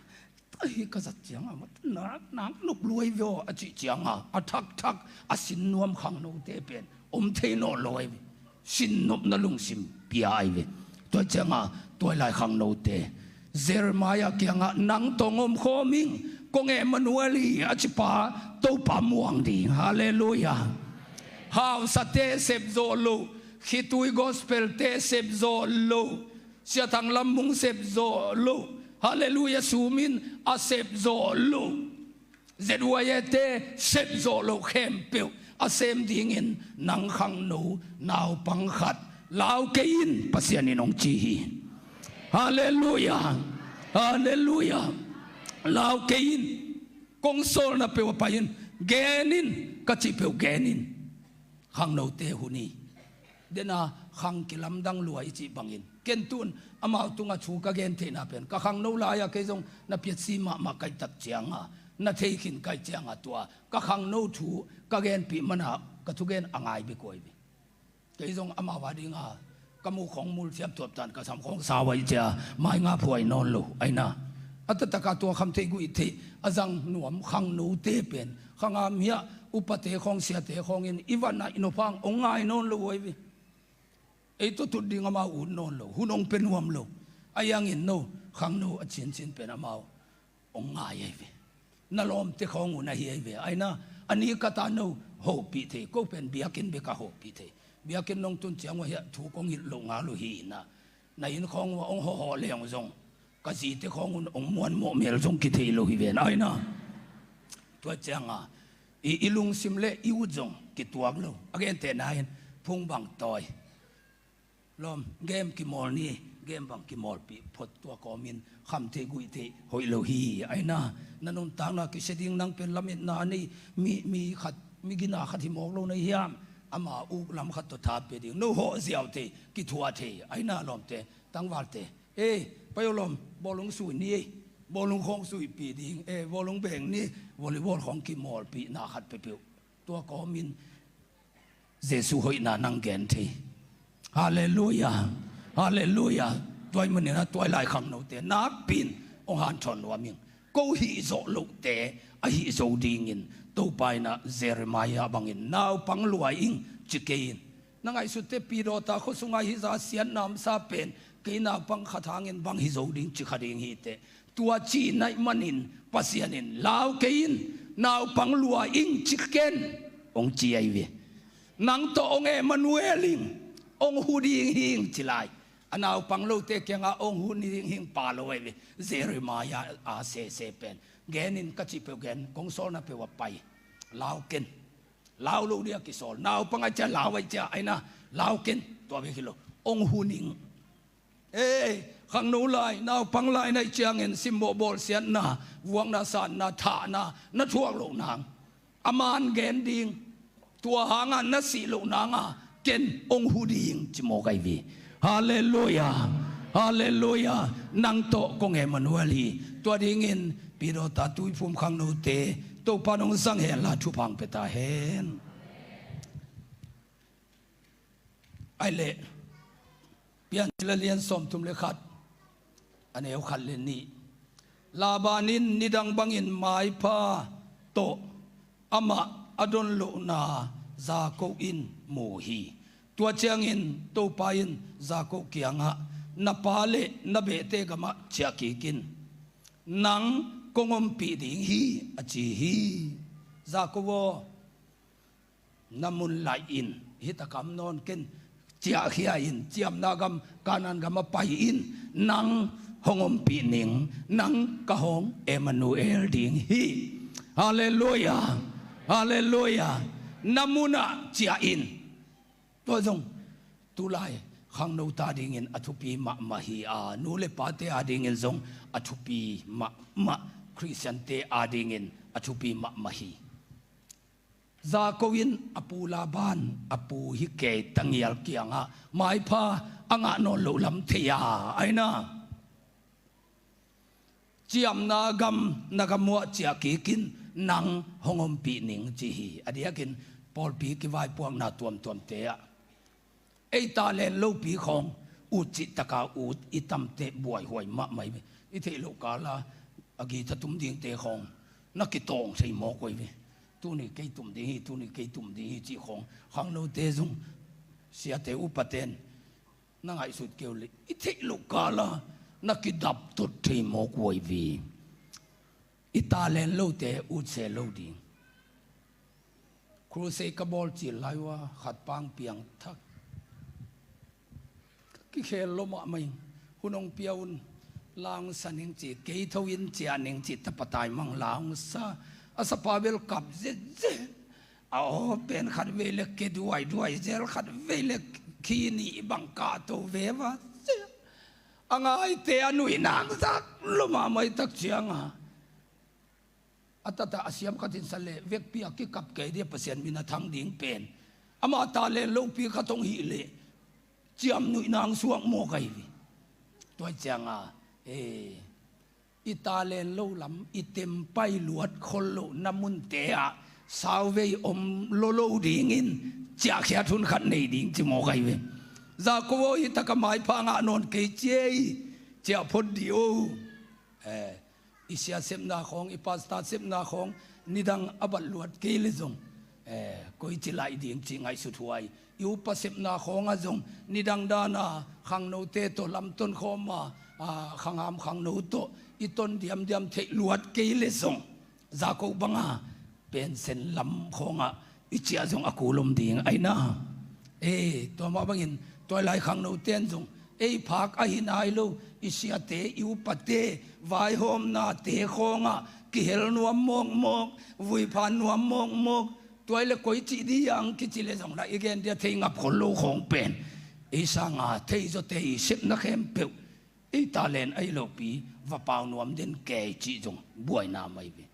ahi ka zat cianga mat nak nak nop luai veo a cih cianga a thakthak a sin nuam khangnote pen om thei naw lo ai ve. Sin nopna lungsim pia ai ve. Tua cianga tuailai khangnote Jeremiah kiangah nang tawh ong om khawm ing, kong Emmanuel hi a cipa Topa muang ding. Halleluiah. Hausate sep zawh loh, khitui gospel-te sep zawh loh, Sia Thang Lam Mung sep zawh loh, Halleluiah Sumin a sep zawh loh, Z Y A-te sep zawh loh khempeuh a sem dingin nang khangno naupang khat lau kei in, Pasian in hong ci hi. Halleluiah. Halleluiah. Lau kei in. Kong sawlna peuh a pai in, gen in, ka cih peuh gen in. Khangnote hun hi. Dena khang kilamdang lua i cih bangin, ken tun amau tungah thu ka gen theihna pen, ka khangno lai-a kei zong na piatsi mahmah kaihtak cianga, na thei khin kaih cianga tua ka khangno thu ka genpih mana ka thugen a ngai bek uh ai ve. Kei zong amau a dinga ka muh khawng mul thiamthuap tan, ka sam khawng sau ai cia mai nga phuai nawn lo aina. A taktaka tua khamtheih guihtheih a zang nuam khangnote pen khangam hiah upate khawng, siate khawngin i va naih nop hang ong ngai nawn lo uh ai ve. Ei tawh tut ding amau ut nawn lo, hun ong pe nuam lo. Ahi hangin no khangno a ciancian pen amau ong ngai ai ve. na lawmte khawng uh na hi ahi ve. Aina, a ni khat a no hopih thei, ko pen biakinn bek a hopih thei. Biakinn nong tun ciang uh hiah thu kong hilh loh ngal uh hi ina, na inn khawng uh a hong hawhhawh leng zong ka zite khawng un hong muanmawh mel zong kithei lo hi ven. Aina, tua cianga i, i lungsim le i ut zong kituak lo. A gentehna in phung bang tawi lawm, game kimawl ni, game bang kimawlpih phot, tua kawmin kham thei guih thei hoih lo hi. Aina, na nuntakna kisia ding, nang pen lametna nei, mi, mi khat, mi gina khat hi mawk lo na hiam? Ama uk lam khat tawh tha pia ding, no hawh ziau thei, kithuah thei. Aina lawmte, tangvalte, ei, pai aw lawm, bawlung sui ni ei, bawlung khawng suipih ding, ei, bawlung beng ni, volleyball khawng kimawlpihna khat peuhpeuh. Tua kawmin Jesu hoihna nang gen thei. Halleluia. Halleluia. Tua ahih manin a tuailai khangnote nakpi-in hong hanthawn nuam ing. Ko hih zawh lohte a hih zo dingin Topa in a Jeremiah bangin naupang lua ing ci kei in. Na ngaihsutte, pi dawta khua sunga hih za siatna omsa pen kei naupang khat hangin bang hi zo ding ci kha ding hi teh. Tua cihna ahih manin Pasian in lau kei in, naupang lua ing ci ken, hong ci ahi ve. Nang tawh hong Emmanuel ing, hong hu ding hi ing ci lai. A naupang lote kiangah hong hu ding hi ing pha lo ahi ve. Jeremiah a sese pen gen in, ka cih peuh gen, kong sawlna peuh a pai. Lau ken. Lau lo dia kisawl. Naupang a cia, lau a cia, aina, lau ken. Tua bek hi lo, hong hu ning. Ei, khangno lai, naupang lai na hih ciangin simmawh bawlsiatna, vuakna, sanna, thahna na thuak loh nang, a man gen ding, tua hanga na sih loh nanga ken hong hu ding ci mawk ahi ve. Halleluia. Halleluia. Nang tawh kong Emmanuel hi. Tua dingin pi dawta Tuiphum khangnote Topa nong zang hen la, thupha hong pia ta hen. Ai leh, Piancil a lian sawmthum le khat, a neu khat le nih. Laban in nidang bangin maipha tawh amah a don lohna Jakob in mu hi. Tua ciangin Topa in Jakob kiangah, na pa le na behte gamah ciah kik in, nang kong ompih ding hi, a ci hi. Jakob aw, na mun laih in, hih takah om nawn ken, ciahkhia in, ciamna gam, Kanaan gamah pai in, nang hong ompih ning, nang ka hong Emmanuel ding hi. Halleluia. Halleluia. Na munah ciah in. Tua zong tulai khangnote adingin a thupi mahmah hi a, nu le pate adingin zong a thupi mahmah, Khristiante adingin a thupi mahmah hi. Jakob in a pu Laban, a pu hi kei tangial kiangah maipha a ngah nawn loh lam thei a, aina, ciamna gam na gam uah ciah kik in, nang hong ompih ning ci hi. A diakin pawlpi kivaipuakna tuamtuamte ah ei talent lopi khawng ut cih taka ut i tamteh buaihuai mahmah hi. I theih loh kala a guitar tum dingte khawng na kitawng thei mawk uh hi ve. Tuni kei tum ding hi, tuni kei tum ding hi cih khawng khangnote zong, siate upaten na ngaihsut kei uh leh, i theih loh kala na kidap tot thei mawk uh hi ve. I talent lote ut se lo ding. Crusade ka bawl cil lai uh a, khat pang piang thak, ka kikhel lo mahmah ing. Hun hong pia un, la hong sa ning ci, kei tho in ciah ning ci, tapa taimang la hong sa. A sapa bel kap zetze. A aw pen khat vei le ke duaiduai zel, khat vei le khi nih bang kahto veva zel. A ngaite a nuih nang zak lo mahmah i tak cianga, a tata a siam khat in sa le vekpi a kikap kei dia, Pasian min a thang ding pen. Ama talent lopi khat hong hih leh ciam nuih nang suak mawk ahi ve. Tua cianga, eh, i talent lo lam, i tempai luat khol lohna munte ah sauvei om lo lo dingin ciahkhiat hun khat nei ding ci mawk ahi ve. Jakob aw, hih taka maipha ngah nawn kei ci ei, ciah phot dih o. Eh, i sia sepna khawng, i pastor sepna khawng nidang a bat luat kei le zong, eh, koici laih ding ci ngaihsut huai. I upa sepna khawngah zong nidang dana khangnote tawh lamton khawma, ah, khangham khangno tawh i ton diamdiam theih luat kei le zong, Jakob banga pensen lam khawngah i ciah zong a kul om ding ahi na. Ei, tua mah bangin tuailai khangnote in zong ei phak ahi nai lo, i siate, i upate vaihawmnate khawngah kihel nuam mawkmawk, vuiphan nuam mawkmawk. Tuai le koi cih dih hiang kici le zong lah i gen dia thei ngap khol lo khawng pen ei sanga thei zawte i sepna khempeuh, ei talent ahi lopi va pau nuam den kei cih zong buaina mai ve.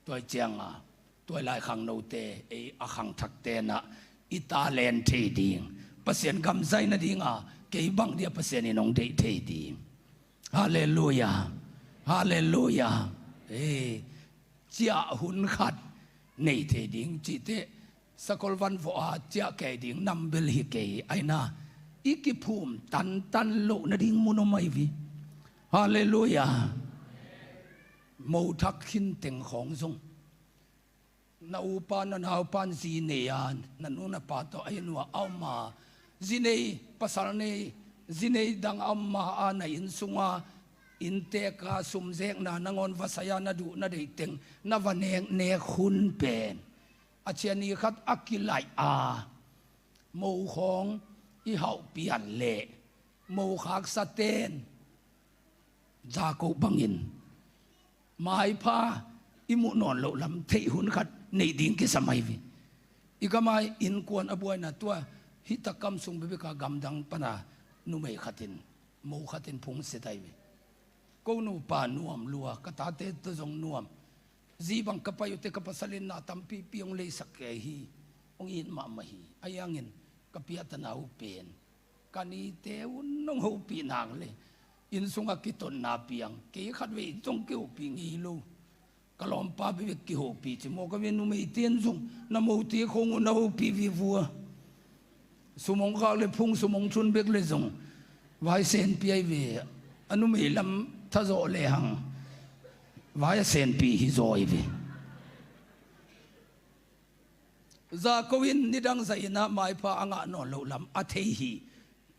Tuai cianga tuailai khangnote, ei a khangthakte nah i talent thei ding, Pasian gam zai nadinga kei bang dia Pasian in hong deih thei ding. Halleluia. Halleluia. Ei, ciah hun khat nei thei ding cihteh, sakol van vawh a ciah kei ding nam bel hi kei ahi na. I kiphum tantan loh nading mun om ahi vi. Halleluia. Mothak khin teng khawng zong na upa na naupan zi nei a, na nu na pa tawh ahi nua a om a, zi nei, pasal nei, zi nei dang a om ma a, na inn sunga inntek a sumzekna nangawn va sai a, na duh na deih teng na va neknek hun pen a ciani khat a kilaih a, mo khawng i hauh pian leh mo khaksa ten Jakob bangin maipha i muh nawn loh lam theih hun khat neih ding kisam ahi ve. I gama innkuan a buaina tua, hih takkam sung bebeka gamdang pana numei khatin mo khatin phungset ahi ve. Ko nupa nuam lua, ka tate tawh zong nuam. Zi bang ka pai uhte ka pasal in na tampipi hong leisak kei hi, hong it mahmah hi. Ahi hangin ka piahtana uh pen ka nite un hong hopih nak le inn sungah kitotna piang, kei khatvei zong kihopih ngei lo. Ka lawmpa bebek kihopih ci maw, ka ve numeite in zong na mote khong uh na hopih vivua. Sum hong khak le phung, sum hong cun bek le zong vai senpi ahi ve. A numei lam thazawh lehang vai a senpi hi zaw ahi ve. Jakob in nidang zah in ah maipha a ngah nawn loh lam a thei hi.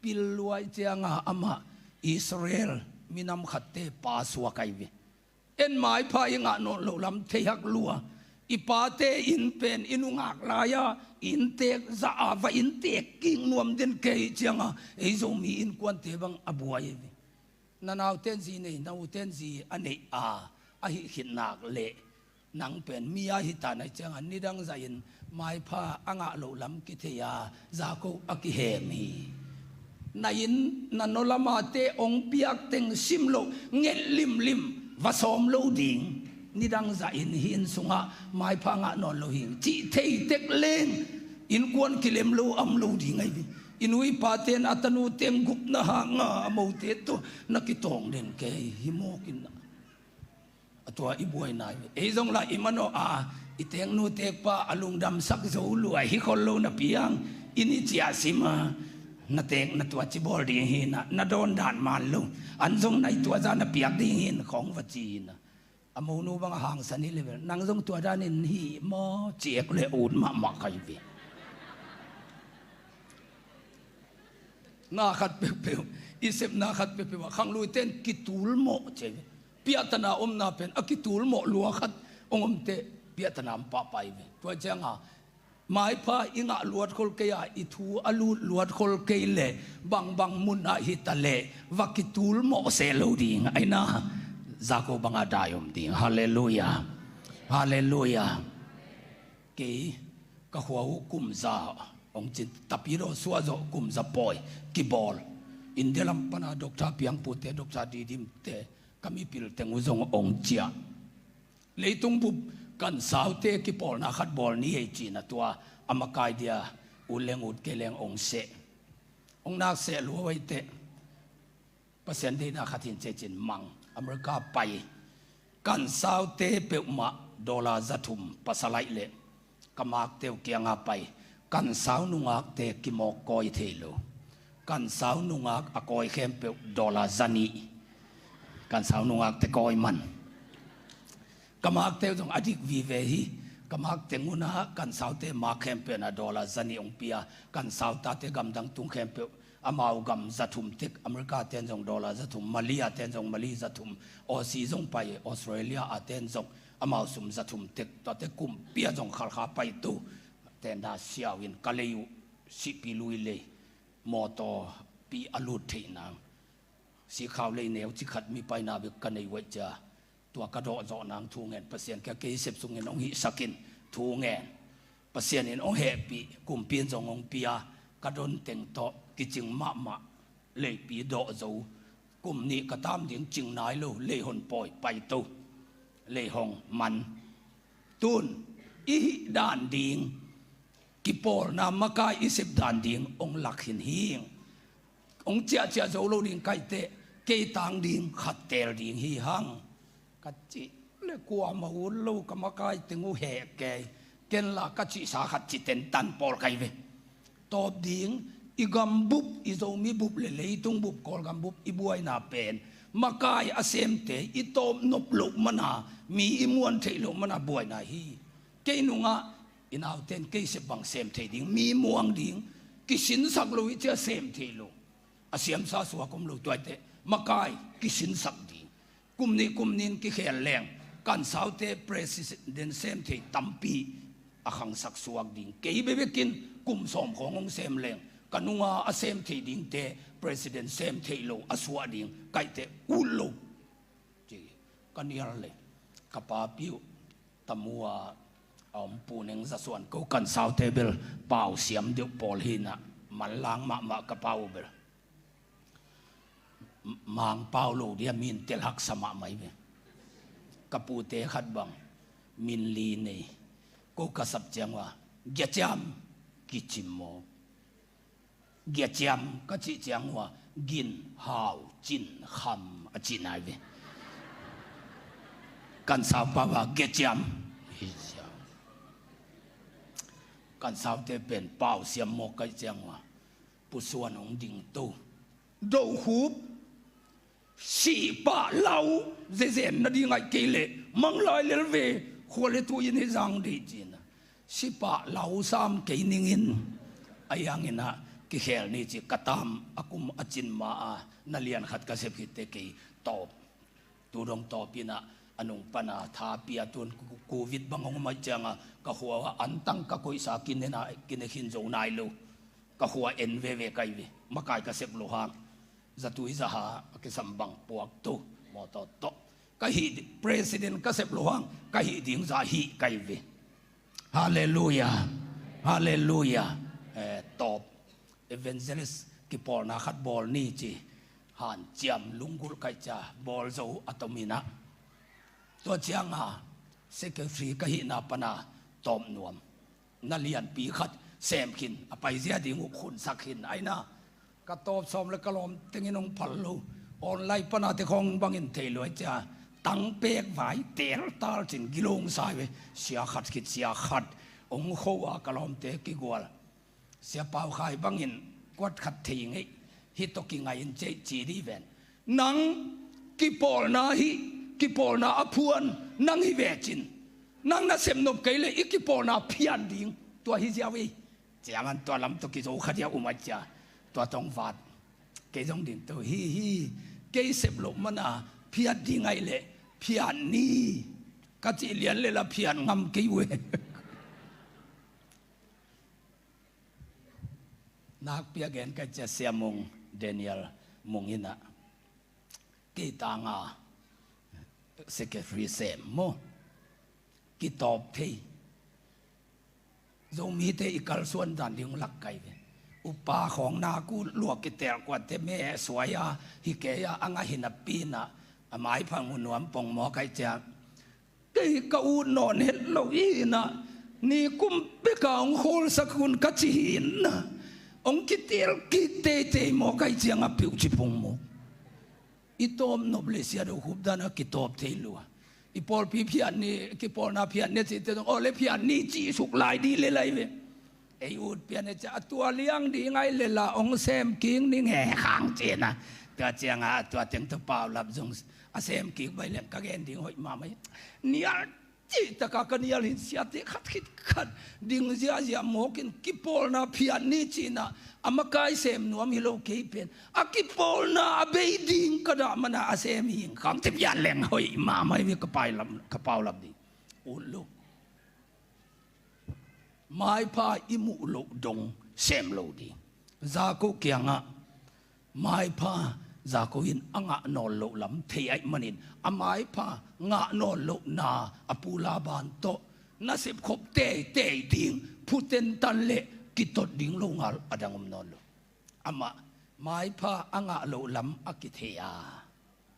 Pil luai cianga amah Israel minam khatte pa suak ahi ve. En maipha i ngah nawn loh lam thei hak lua. I pate inn pen i nungak lai-a inntek zah a va inntek kik nuam den kei cianga ei Zomi innkuante bang a buai ahi ve. Na naute in zi nei, na ute in zi a neih a, ahi khit nak leh nang pen mi a hi ta na hi cianga nidang zah in maipha a ngah loh lam kithei a, Jakob a kihem hi. Na inn na nolama te hong piak teng sim loh, nget limlim va sawm lo ding. Nidang zah in hih inn sungah maipha ngah nawn lo hi cih thei tek leng innkuan kilem lo a om lo ding ahi ve. I nu i pate in a tanute in gupna hanga a mote tawh na kitawng den kei hi mawk in ah. A tua i buaina hi. Ei zong lah i manawh a, i teknu tekpa a lungdamsak zo lua hi khol lo napi hang inn i ciah sim a, na tek na tua ci bawl ding hi na, na dawn dan man lo. An zong na i tua zah na piak ding hi na khawng va ci hi na. A monu bang a hangsan hi le vel, nang zong tua danin hi maw ci ek le ut mahmah ka hi ve. Na khat peuhpeuh, i sepna khat peuhpeuh ah khangluite in kitul mawh ci ahi ve. Piahtana omna pen a kitul mawh lua khat hong omte piahtana om pahpah ahi ve. Tua cianga maipha i ngah luat khol kei a, i thu a lut luat khol kei leh bangbang mun ah hi ta leh va kitul mawh seh lo ding ahi na. Jakob banga dai om ding. Halleluia. Halleluia. Kei ka khua uh kum za hong cin, tapidaw suah zawh kum za pawi kibawl. India lam pana Doctor Piangpute, Doctor Didimte, ka mipil teng uh zong hong ciah. Leitung bup kansaute kipawlna khat bawl ni hei cihna tua a makai dia ut leng ut kei leng hong seh. Hong nak seh lua uh ahi teh Pasian deihna khat hin cecin mang America pai. Kansaute peuhmah dollar za thum pasal aih leh ka makte uh kianga pai. Kansau nungakte kimawk kawi thei lo. Kansau nungak a kawi khempeuh dollar za nih. Kansau nungakte kawi man. Ka makte uh zong a dik vive hi. Ka makte ngunah kansaute mak khempeuh na dollar za nih hong pia. Kansau tate gamdang tung khempeuh amau gam za thum tek, America ten zong dollar za thum, Malaysia ten zong Malay za thum, Aussie zong pai, Australia a ten zong Amau sum za thum tek, tuate kumpi ah zong Khalkha paitu tenda siau in ka lei uh, Sihpi lui lei, mawtawpi a lut theih nang, Sikhau lei neu ci khat mi paina bek ka nei uh aih cia, tua ka dawh zawh nang thu ngen, Pasian kiang kei sep sungin hong hihsak in thu ngen. Pasian in hong hehpih, kumpi in zong hong pia, ka don teng tawh kicing mahmah, leipi dawh zo, kum nih ka tam ding cing nai lo, lei hon pawi paitu, lei hong man. Tun i hih dan ding, kipawlna makai i sep dan ding hong lak hin hing. Hong ciahciah zo lo ding kaih teh, kei tang ding khat teel ding hi hang, ka cih leh kuamah ut lo, ka makai teng uh heh kei. Ken la ka cihsa khat ci tentan pawl kai ve. Tawp ding, i gambup, i Zomi bup le leitung bup, Kawlgam bup i buaina pen makai a semte i tawp nop loh mana mi i muan theih loh mana buaina hi. Kei nungah i nauten kei sep bang sem thei ding, mi muang ding, kisinsak lo i cia sem thei lo. A siamsa suak om lo tuaite, makai kisinsak ding. Kum nih kum nih in kikhel leng, kan saute president sem thei tampi a khangsak suak ding. Kei bebekin kum sawm khawng hong sem leng, ka nunga a sem thei dingte president sem thei lo a suah ding, kaihte ut lo. Ci ka nial le, ka papi uh, Tamu a a om Pu Neng Za Suan ko kan saute bel pau siam deuh pawl hinah, manlang mahmah ka pau uh bel. Mang pau lo dia min tel haksa mahmah hi ve. Ka pute khat bang min li nei, ko ka sap ciang uh a, Giaciam, kicim maw? Giaciam ka cih ciang uh a, gin hau cin kham a cih nai ve. Kan sau pau a, Giaciam. Kan saute pen pau siam mawk kaih ciang uh a, Pu Suan hong ding to, Dohkhup, sihpah lau zezen nading aih kei leh manglai lel ve, khua le tu in hi zang dih cina. Sihpah lau sam kei ningin, a ianginah kikhel ni ci ka tam, a kum a cin ma a na lian khat ka sep khitte kei tawp. Tu dong tawpinah a nung pana tha pia tun ku-, covid bang hong maih cianga ka khua antang ka koihsa kinena, kine khin zo nai lo. Ka khua en veve kai ve, makai ka sep lo hang. Zatui zaha a kisam bang puak tu, mawtaw tawh. Ka hih di-, president ka sep lo hang, ka hih ding zah hih kai ve. Halleluia. Halleluia. Eh, tawp. Evangelist kipawlna khat bawl ni ci, hanciam lunggulh kaih cia bawl zo a tominah. Tua cianga secretary ka hihna pana tawp nuam. Na lianpi khat sem khin, a paizia ding uh khunsak khin aina. Ka tawp sawm le ka lawm tengin hong phal lo. Online pana te khawng bangin thei luai cia. Tangpek vai teltal cin gilong sai ve. Sia khat khit sia khat hong kho a ka lawmte kigual. Sia Pau Khai bangin kuat khat thei ngei, hih tawh kingai in cei ci di ven. Nang kipawlna hih, kipawlna a phuan nang hi vecin, nang na sem nop kei le i kipawlna phian ding tua hi ziau ei. Ciangan tua lam tawh kizo khat ia um a cia, tua tawng vat. Kei zong ding to hi hi, kei sep loh mana phiat ding aih le phiat ni. Ka cih lian le la phiat ngam kei uh e. Nakpi a gen ka cia Sia Mung, Daniel Mung inah, kei tanga secretary sem maw? Kitawp thei. Zomite i kalsuan dan ding lak kai ve. Upa khawng nak uh lua kitelkuante me suai a, hi kei a, a ngah hi napi inah, a maiphang uh nuam pong maw kaih cia. Kei ka ut nawn het lo inah, nikum beka hong khawlsak hun ka ci hi inah, hong kitel kik teitei maw kaih cianga piuh ci pong maw. I tawp nop le Sia Do Khup dana kitawp thei lua. I pawlpi phiat ni, kipawlna phiat ni a cihte zong aw le phiat ni cih suk lai dih le lai ve. Ei ut pian e cia, a tua liang ding aih le la hong sem king ning he khang cina. Tua cianga a tua teng tawh paulap zong a sem kik bai leng ka gen ding hoih mahmah hi. Nial cihtaka ka nial hin siate khat khit khat ding ziahziah mawkin kipawlna phiat ni cina a makai sem nuam hi lo kei pen. A kipawlna a bei ding ka dah mana a sem hing khang ci pian leng hoih mahmah hi ve ka paulap, ka paulap ding. ut lo. Maipha i muh loh dong sem lo ding. Jakob kiangah maipha Jakob in a ngah nawn loh lam thei ahih manin a maipha ngah nawn lohna a pu Laban tawh nasep khop teitei ding, phu tentan le kitot ding lo ngal a dang om nawn lo. Amah maipha a ngah loh lam a kithei a.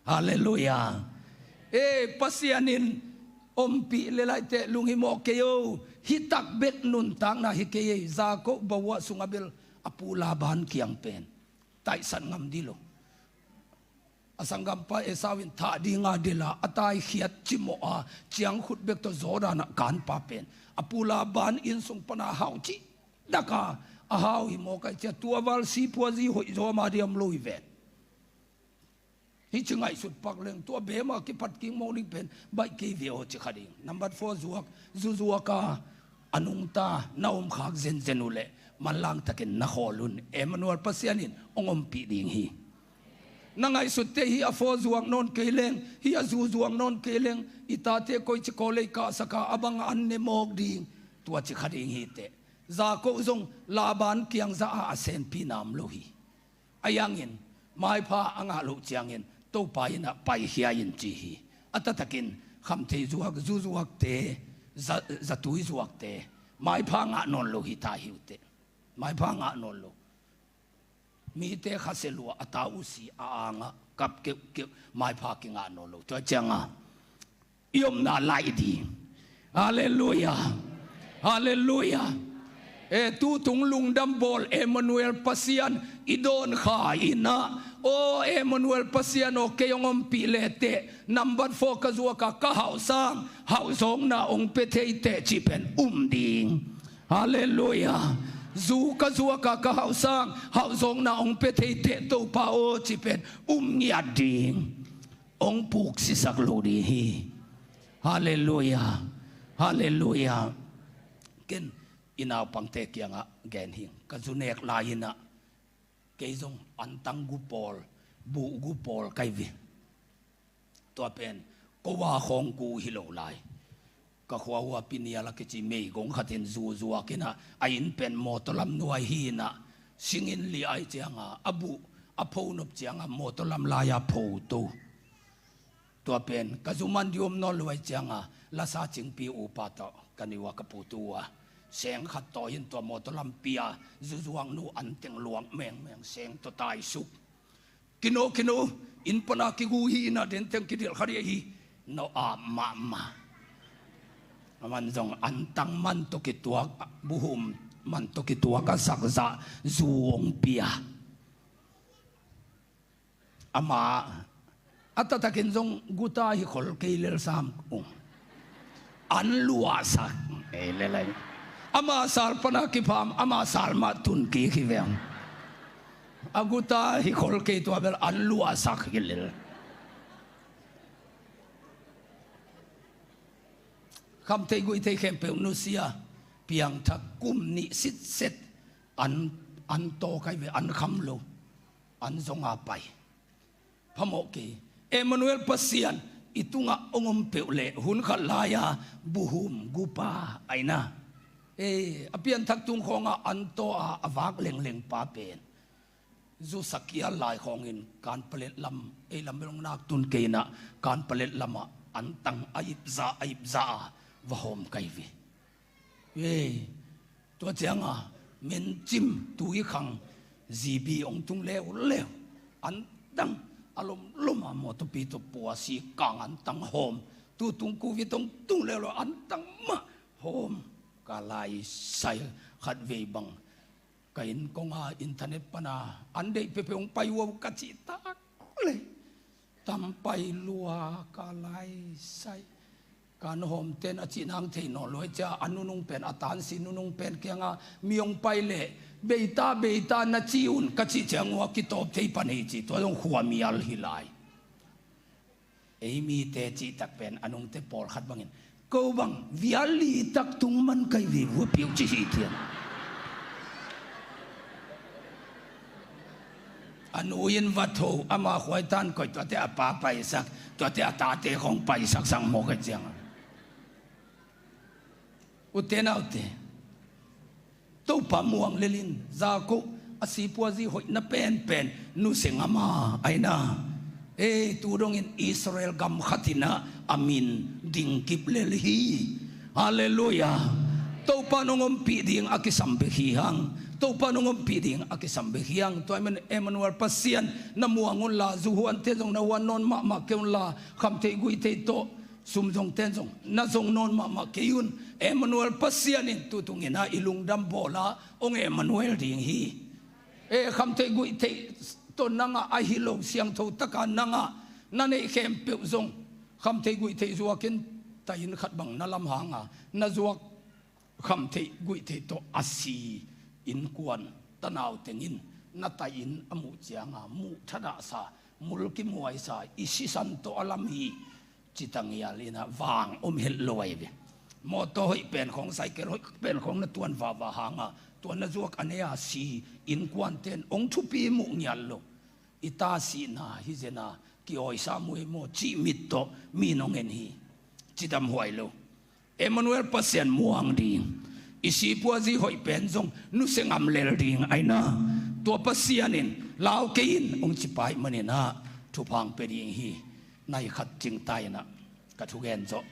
Halleluiah. E, Pasian in ompih le laiteh lunghimawh kei o. Hih tak bek nuntakna hi kei ei. Jakob bawah sungah bel a pu Laban kiang pen taihsan ngam dih lo. A sanggampa Esau in thah dinga delh a, a taikhiat cimawh a, ciangkhut bek tawh Jordan ah kanpa pen a pu Laban inn sung pana hau cih daka a hau hi mawk ai cia, tua val siphuazi hoih zaw ma diam lo hi ven. Hih ci ngaihsut pak leng tua bema kipat kik mawk ding pen baih kei ve aw ci kha ding. Number four zuak, zuzuak a, a nungta na omkhak zenzen uh leh manlang takin na khawl un. Emmanuel Pasian in hong ompih ding hi. Na ngaihsutte hih a four zuak nawn kei leng, hih a zu zuak nawn kei leng, i tate koici kawl ei kahsaka a bang an ne mawk ding, tua ci kha ding hi teh. Jakob zong Laban kiangzah a a senpi nam lo hi. A yangin maipha a ngah loh ciangin Topa innah paikhia in ci hi. A taktakin khamthei zuak, zuzuakte, za, zatui zuakte, maipha ngah nawn lo hi ta hi uh teh. Maipha ngah nawn lo. Mite khasia lua a ta uh si a angah kap keuhkeuh, maipha kingah nawn lo. Tua cianga i omna lai ding. Halleluiah. Halleluiah. E, tutung lungdam bawl Emmanuel Pasian i dawn kha innah, aw Emmanuel Pasian aw, kei hong ompih leteh number four ka zuaka ka hauhsang, hauhzawkna hong pia thei teh cih pen um ding. Halleluiah. Zu ka zuaka ka hauhsang, hauhzawkna hong pia thei teh Topa aw cih pen um ngiat ding. Hong puksisak lo ding hi. Halleluiah. Halleluiah. Ken i naupangte kiangah gen hing, ka zu nek lai innah kei zong antang gu pawl, buh gu pawl kai ve. Tua pen kowa khawng gu hi lo lai. Ka khua uh a Pinial a kici meigong khatin zuzuak innah, a inn pen mawtaw lam nuai hi innah, singin li ai cianga a buh a pho nop cianga mawtaw lam lai-a pho to. Tua pen ka zu man dih om nawn lo ai cianga lasa cingpi upa tawh ka niu a ka putu uh a, seng khat tawi in tua mawtaw lampi a zuzuaknu anteng luak mengmeng, seng tawh taisuk. Kino, kino, inn pana kigu hi innah denteng kidilh kha dih hi. No a mahmah. A man zong antang man tawh kituak, buhum man tawh kituak a sakzah zu hong pia. Ama a taktakin zong guta hi khol kei lel sam ung. An luahsak ei lelai. Ama sal pana kipham, ama sal mah tun kik hi veng. A guta hi khol kei tua bel an luahsak hi lel. Khamthei guihthei khempeuh nusia, piangthak kum nih sitset an, an tawk ai ve, an kham lo, an zonga pai. Phamawh kei. Emmanuel Pasian i tungah hong om peuh leh hun khat lai-a buhum gupa aina. Ei, a pianthak tung khawngah an taw a, a vak lengleng pa pen zu sakial lai khawngin Kanpalet lam, ei lam bel hong nak tun kei inah, Kanpalet lamah antang a ipzah, a ipzah a va hawm kai ve. Ei, tua cianga mencim tui khang zibi hong tung leuleu, antang a lomlom a mawtawpi tawh puasi kang antang hawm. Tutung covid hong tung leuleu, antang mah hawm. Ka laisai khat vei bang ka inn konga internet pana an deih peuhpeuh hong pai uh a ka cih tak lei. Tam pai lua ka laisai. Kan hawmten a cih nang thei nawn lua cia, a nunung pen, a tansi nunung pen kianga mi hong pai leh beita, beita na ci un ka cih ciang uh a kitawp thei pan hi ci, tua zong khuamial hi lai. Ei mite cihtak pen a nungte pawlkhat bangin ko bang vial litak tung man kai ve vua piu ci hi thian. A nu in va tho, ama khuaitan koih, tuate a pa paisak, tuate a tate khong paisak sang maw ka ciang. Ute naute, Topa muang lelin, Jakob a sipuazi hoihna penpen nusia ngam a, aina. Ei, tu dongin Israel gam khatinah a min dingkip lel hi. Halleluiah. Topa nong ompih ding a kisam bek hi hang. Topa nong ompih ding a kisam bek hi hang. Tua ahih manin Emmanuel Pasian na muang unla, zuhuante zong na huan nawn mahmah kei unla, khamtheih guihtheih tawh sumzongten zong na zong nawn mahmah kei un. Emmanuel Pasian in tutung inah i lungdam bawla hong Emmanuel ding hi. E, khamtheih guihtheih tawh nangah ahi lo, siangtho taka nangah na neih khempeuh zong khamtheih guihtheih zuakin tahin khat bang na lam hanga na zuak khamtheih guihtheih tawh a si innkuan tanau tengin na tahin a muh cianga muh thadahsa, mul kimuaisa, i sisan tawh a lam hi. Cita ngial inah vang om het lo ahi ve. Mawtaw hoih pen khawng, saikel hoih pen khawng na tuan vava hanga tua na zuak a nei a si innkuanten hong thupi muh ngial lo. I ta sihna hi zena ki-awisa muai maw cih mit tawh mi nong en hi. Cidam huai lo. Emmanuel Pasian muang ding, i sipuazi hoih pen zong nusia ngam lel ding aina. Tua Pasian in lau kei in hong ci pai maninah thupha hong pia ding hi. Nai khat cingta inah ka thugen zawh.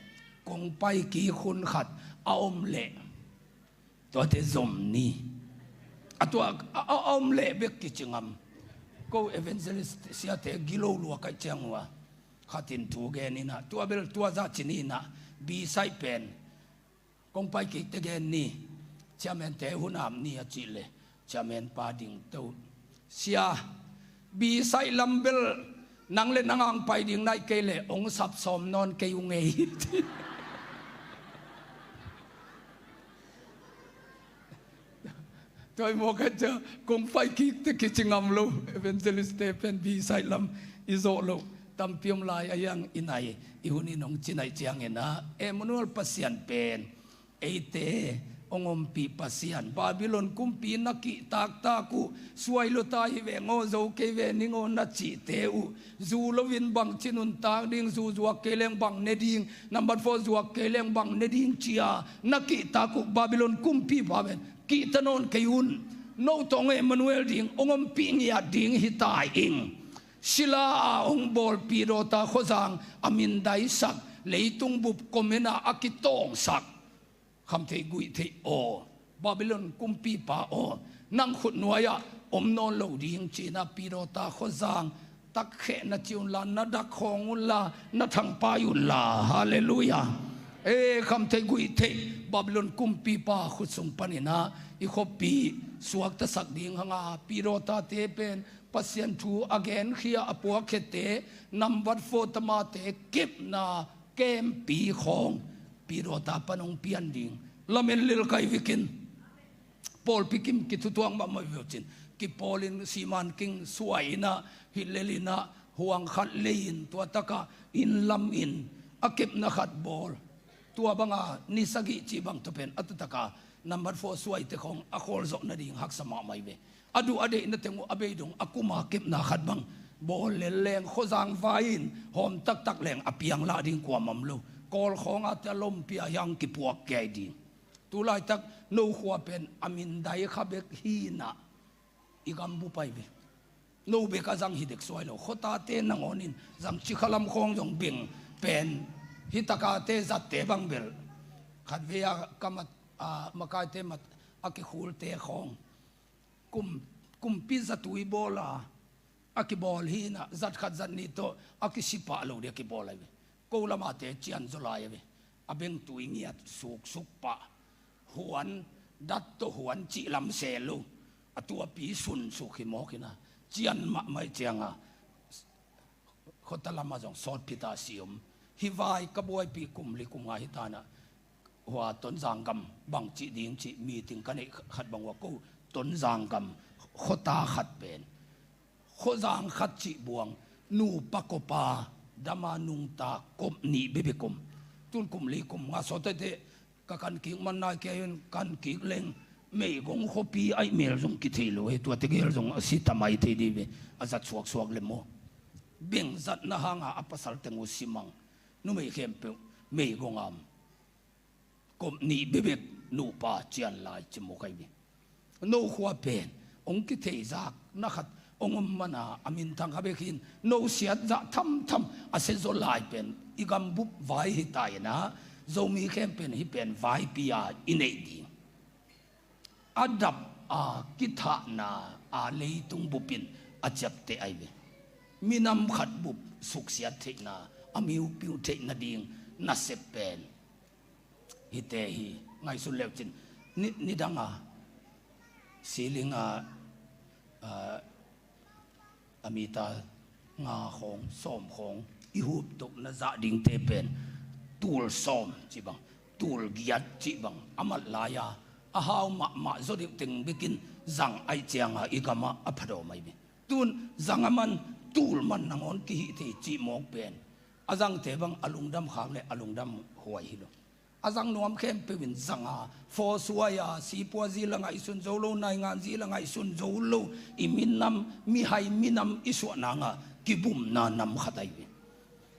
Kong pai kik hun khat a om leh tuate zom ni. A tua a, a, a om leh bek kici ngam. Ko evangelist siate gilo lua kaih ciang uh a, khatin thu gen inah, tua bel tua zah ci ni inah, bisaih pen kong pai kikte gen ni, chairman-te hun am ni a cih leh chairman pa ding to. Sia, bisaih lam bel nang le nang ang pai ding naih kei leh hong sapsawm nawn kei ung ei. Tua i mawk a cia kong pai kikte kici ngam lo, evangelist-te pen bisaih lam i zawh loh tampi om lai a, hiang i nai i hun in hong ci naih cianginah Emmanuel Pasian pen eite hong ompih Pasian. Babylon kumpi na kihtaktak uh suai luta hi veng aw, zo kei ve ning aw na cihte uh zu loin bangci nuntak ding, zu zuak kei leng bang ne ding, nambat four zuak kei leng bang ne ding cia na kihtak uh Babylon kumpipa pen kihta nawn kei un. No tawh Emmanuel ding hong ompih ngiat ding hi ta ing. Sila a hong bawl Pidawta khuazang a mindaisak, leitung bup komenah a kitawngsak khamtheih guihtheih aw, Babylon kumpipa aw, nang khutnuai-ah om nawn lo ding cinah Pidawta khuazang takkheh na ci unla, na dak khawng unla, na thangpai unla. Halleluiah. E, khamtheih guihtheih Babylon kumpipa khutsung paninah i khuapi suaktasak ding hanga Pidawtate pen Pasian thu a genkhia a puakkhete nambat four tamate kepna kempi khawng Pidawta pan hong pian ding. Lamen lilkai vikin pawlpi kim kithutuak mahmah viocin kipawlin siman king suai inah hilel inah huang khat lei-in tua taka inn lam in a kepna khat bawl. Tua banga ni sagih cih bang tua pen a tutaka nambat four suaite khawng a khawl zawh nading haksa mahmah hi ve. A duh a deihna teng uh a bei dong a kuma kepna khat bang bawl lel leng khuazang vai-in hawm taktak leng a piang lah ding kuamah om lo. Kawl khawngah te a lompi a hiang kipuak kei ding. Tulaitak no khua pen a mindai kha bek hinah i gambup ahi ve. No bek a zang hi dek suai lo. Khuatate nangawnin zang cikhalam khawng zong beng pen hitakate zatte bang bel khatvei a ka mat, a, makaite mat a kikhulte khawng kum, kumpi zatui bawla a kibawl hinah zat khat zat nih tawh a kisipah lo ding a kibawl ahi ve. Ko lamate cian zaw lai ahi ve. A bengtui ngiat suksuk pah, huan dat tawh huan cih lam se lo. A tuapi sunsuk hi mawk inah cian mahmah cianga khuata lamah zong sawtphita si om. Hih vai ka buaipih kum li kum nga hi tanah hua Tonzang gam bangcih ding cih meeting ka neih khat bang uh a ko Tonzang gam khuata khat pen khuazang khat cih buang nupa kopa dama nungta kop nih bebek om. Tun kum li kum nga sawtaite ka kan kik man nai kei un, kan kik leng meigong khuapi aih mel zong kithei lo hi. Tuate gel zong a si tamai thei dih ve, a zat suaksuak le maw. Beng zatna hanga a pasal teng uh simang. Numei khempeuh meigong am. Kop nih bebek nupa cian lai ci mawk ahi ve. No khua pen hong kitheizak na khat hong om mana a minthang kha bek hi in, no siatzah thamtham a siazaw lai pen i gambup vai hi ta in ah, Zomi khempeuh in hih pen vaipi a i neih ding. A dap a kithahna a leitung bup in a ciapteh ahi ve. Minam khat bup suksiat theihna, a miupiu theih nading nasep pen hihte hi. Ngaihsun leucin ni, nidang a ceiling a, a, a meter nga khawng, sawm khawng i hup toh na zah dingte pen tul sawm cih bang, tul giat cih bang a mat lai a, a hau mahmah zaw deuh teng bekin zang ahih ciangin i gamah a phadawm ahi ve. Tun zang a man, tul man nangawn kihih thei cih mawk pen a zangte bang a lungdam khak le a lungdam huai hi lo. A zang nuam khempeuh in zang a, fawsuai a, sipua zi la ngaihsun zo lo, naingan zi la ngaihsun zo lo, i minam, mihai minam i suah nang a kibumna nam khat ahi ve.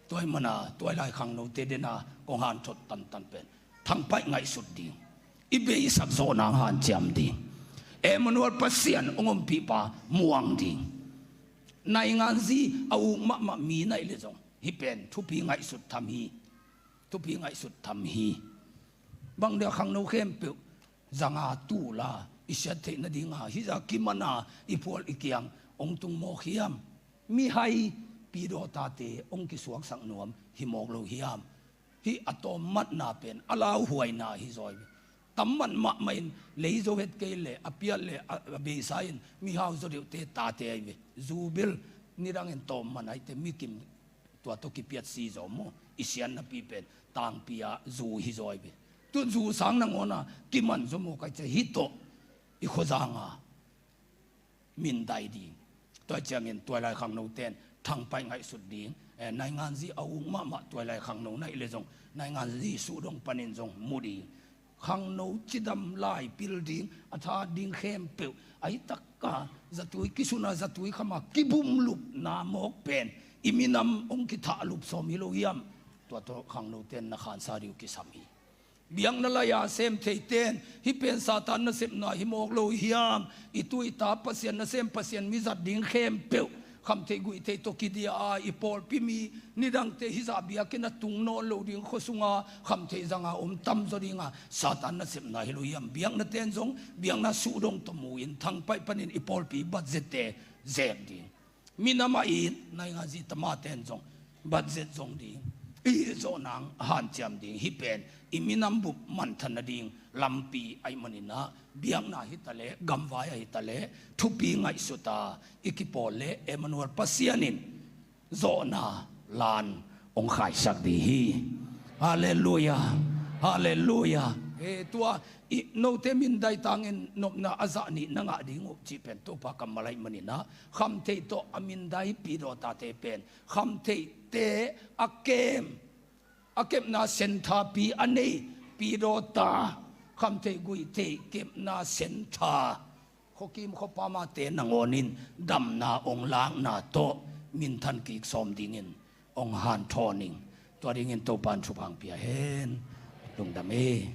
Tua ahih mana tuailai khangnote den a kong hanthot tantan pen thangpaih ngaihsut ding, i beisak zawh nang hanciam ding, Emmanuel Pasian hong ompihpa muang ding. Naingan zi a uk mahmah mi na hih leh zong hih pen thupi ngaihsut tham hi. Thupi ngaihsut tham hi. Bang dia khangno khempeuh zang a, tul a, i siat theih nading a hih zah kiman a i phual i kiang hong tung mawk hiam? Mihai pi daw tate hong kisuaksak nuam hi mawk lo hiam? Hih a tawm matna pen a lauhuaina hi zaw hi ve. Tam man mahmah in lei zo het kei leh, a piat leh a, a beisa in mihau zaw deuhte tate ahi ve. Zu bel nidang in tawm man ahih teh mi kim tua tawh kipiat si zaw maw? I siat napi pen tangpi ah zu hi zaw hi ve. Tun zu sang nangawn a kiman zaw mawk ahih ciang hih tawh i khuazang a mindai ding. Tua ciangin tuailai khangnote in thangpaih ngaihsut ding. Eh, naingan zi a uk mahmah tuailai khangno na hih leh zong naingan zi suhdong panin zong mu ding. Khangno cidam lai pil ding, a tha ding khempeuh ahi tak a zatui kisun a, zatui kham a kibumlupna mawk pen i minam hong kithahlup sawm hi lo hiam? Tua tawh khangnote in na khansa ding uh kisam hi. Biakna lai a sem theite in hih pen Satan nasepna hi mawk lo hiam? I tu i ta Pasian nasem, Pasian mi zat ding khempeuh khamtheih guihtheih tawh kidia a, i pawlpi mi nidangte hih zah biakinn a tung nawn lo ding, khua sung a khamtheih zang a om tam zaw ding a, Satan nasepna hi lo hiam? Biaknate in zong biakna suhdong tawh mu in thangpaih panin i pawlpi budget-te zem ding. Minam a it naingan zi tamate in zong budget zong ding, i hih zawh nang hanciam ding. Hih pen i minam bup manthan nading lampi ahih manin ah, biakna hi ta leh, gamvai ahi ta leh, thupi ngaihsut a i kipawl leh Emmanuel Pasian in zawhna lan hong khaisak ding hi. Halleluiah. Halleluiah. Eh, tua i note mindai tangin nopna a zah nih na ngah ding uh cih pen Topa kammal ahih manin ah, khamtheih tawh a mindai pi daw tate pen khamtheihte a kem, a kepna centre pi a nei pi daw ta, khamtheih guihtheih kepna centre, khuakim khuapamate nangawn in damna hong lakna tawh minthan kik sawm dingin hong hanthawn ing. Tua dingin Topa in thupha hong pia hen. Lungdam hi.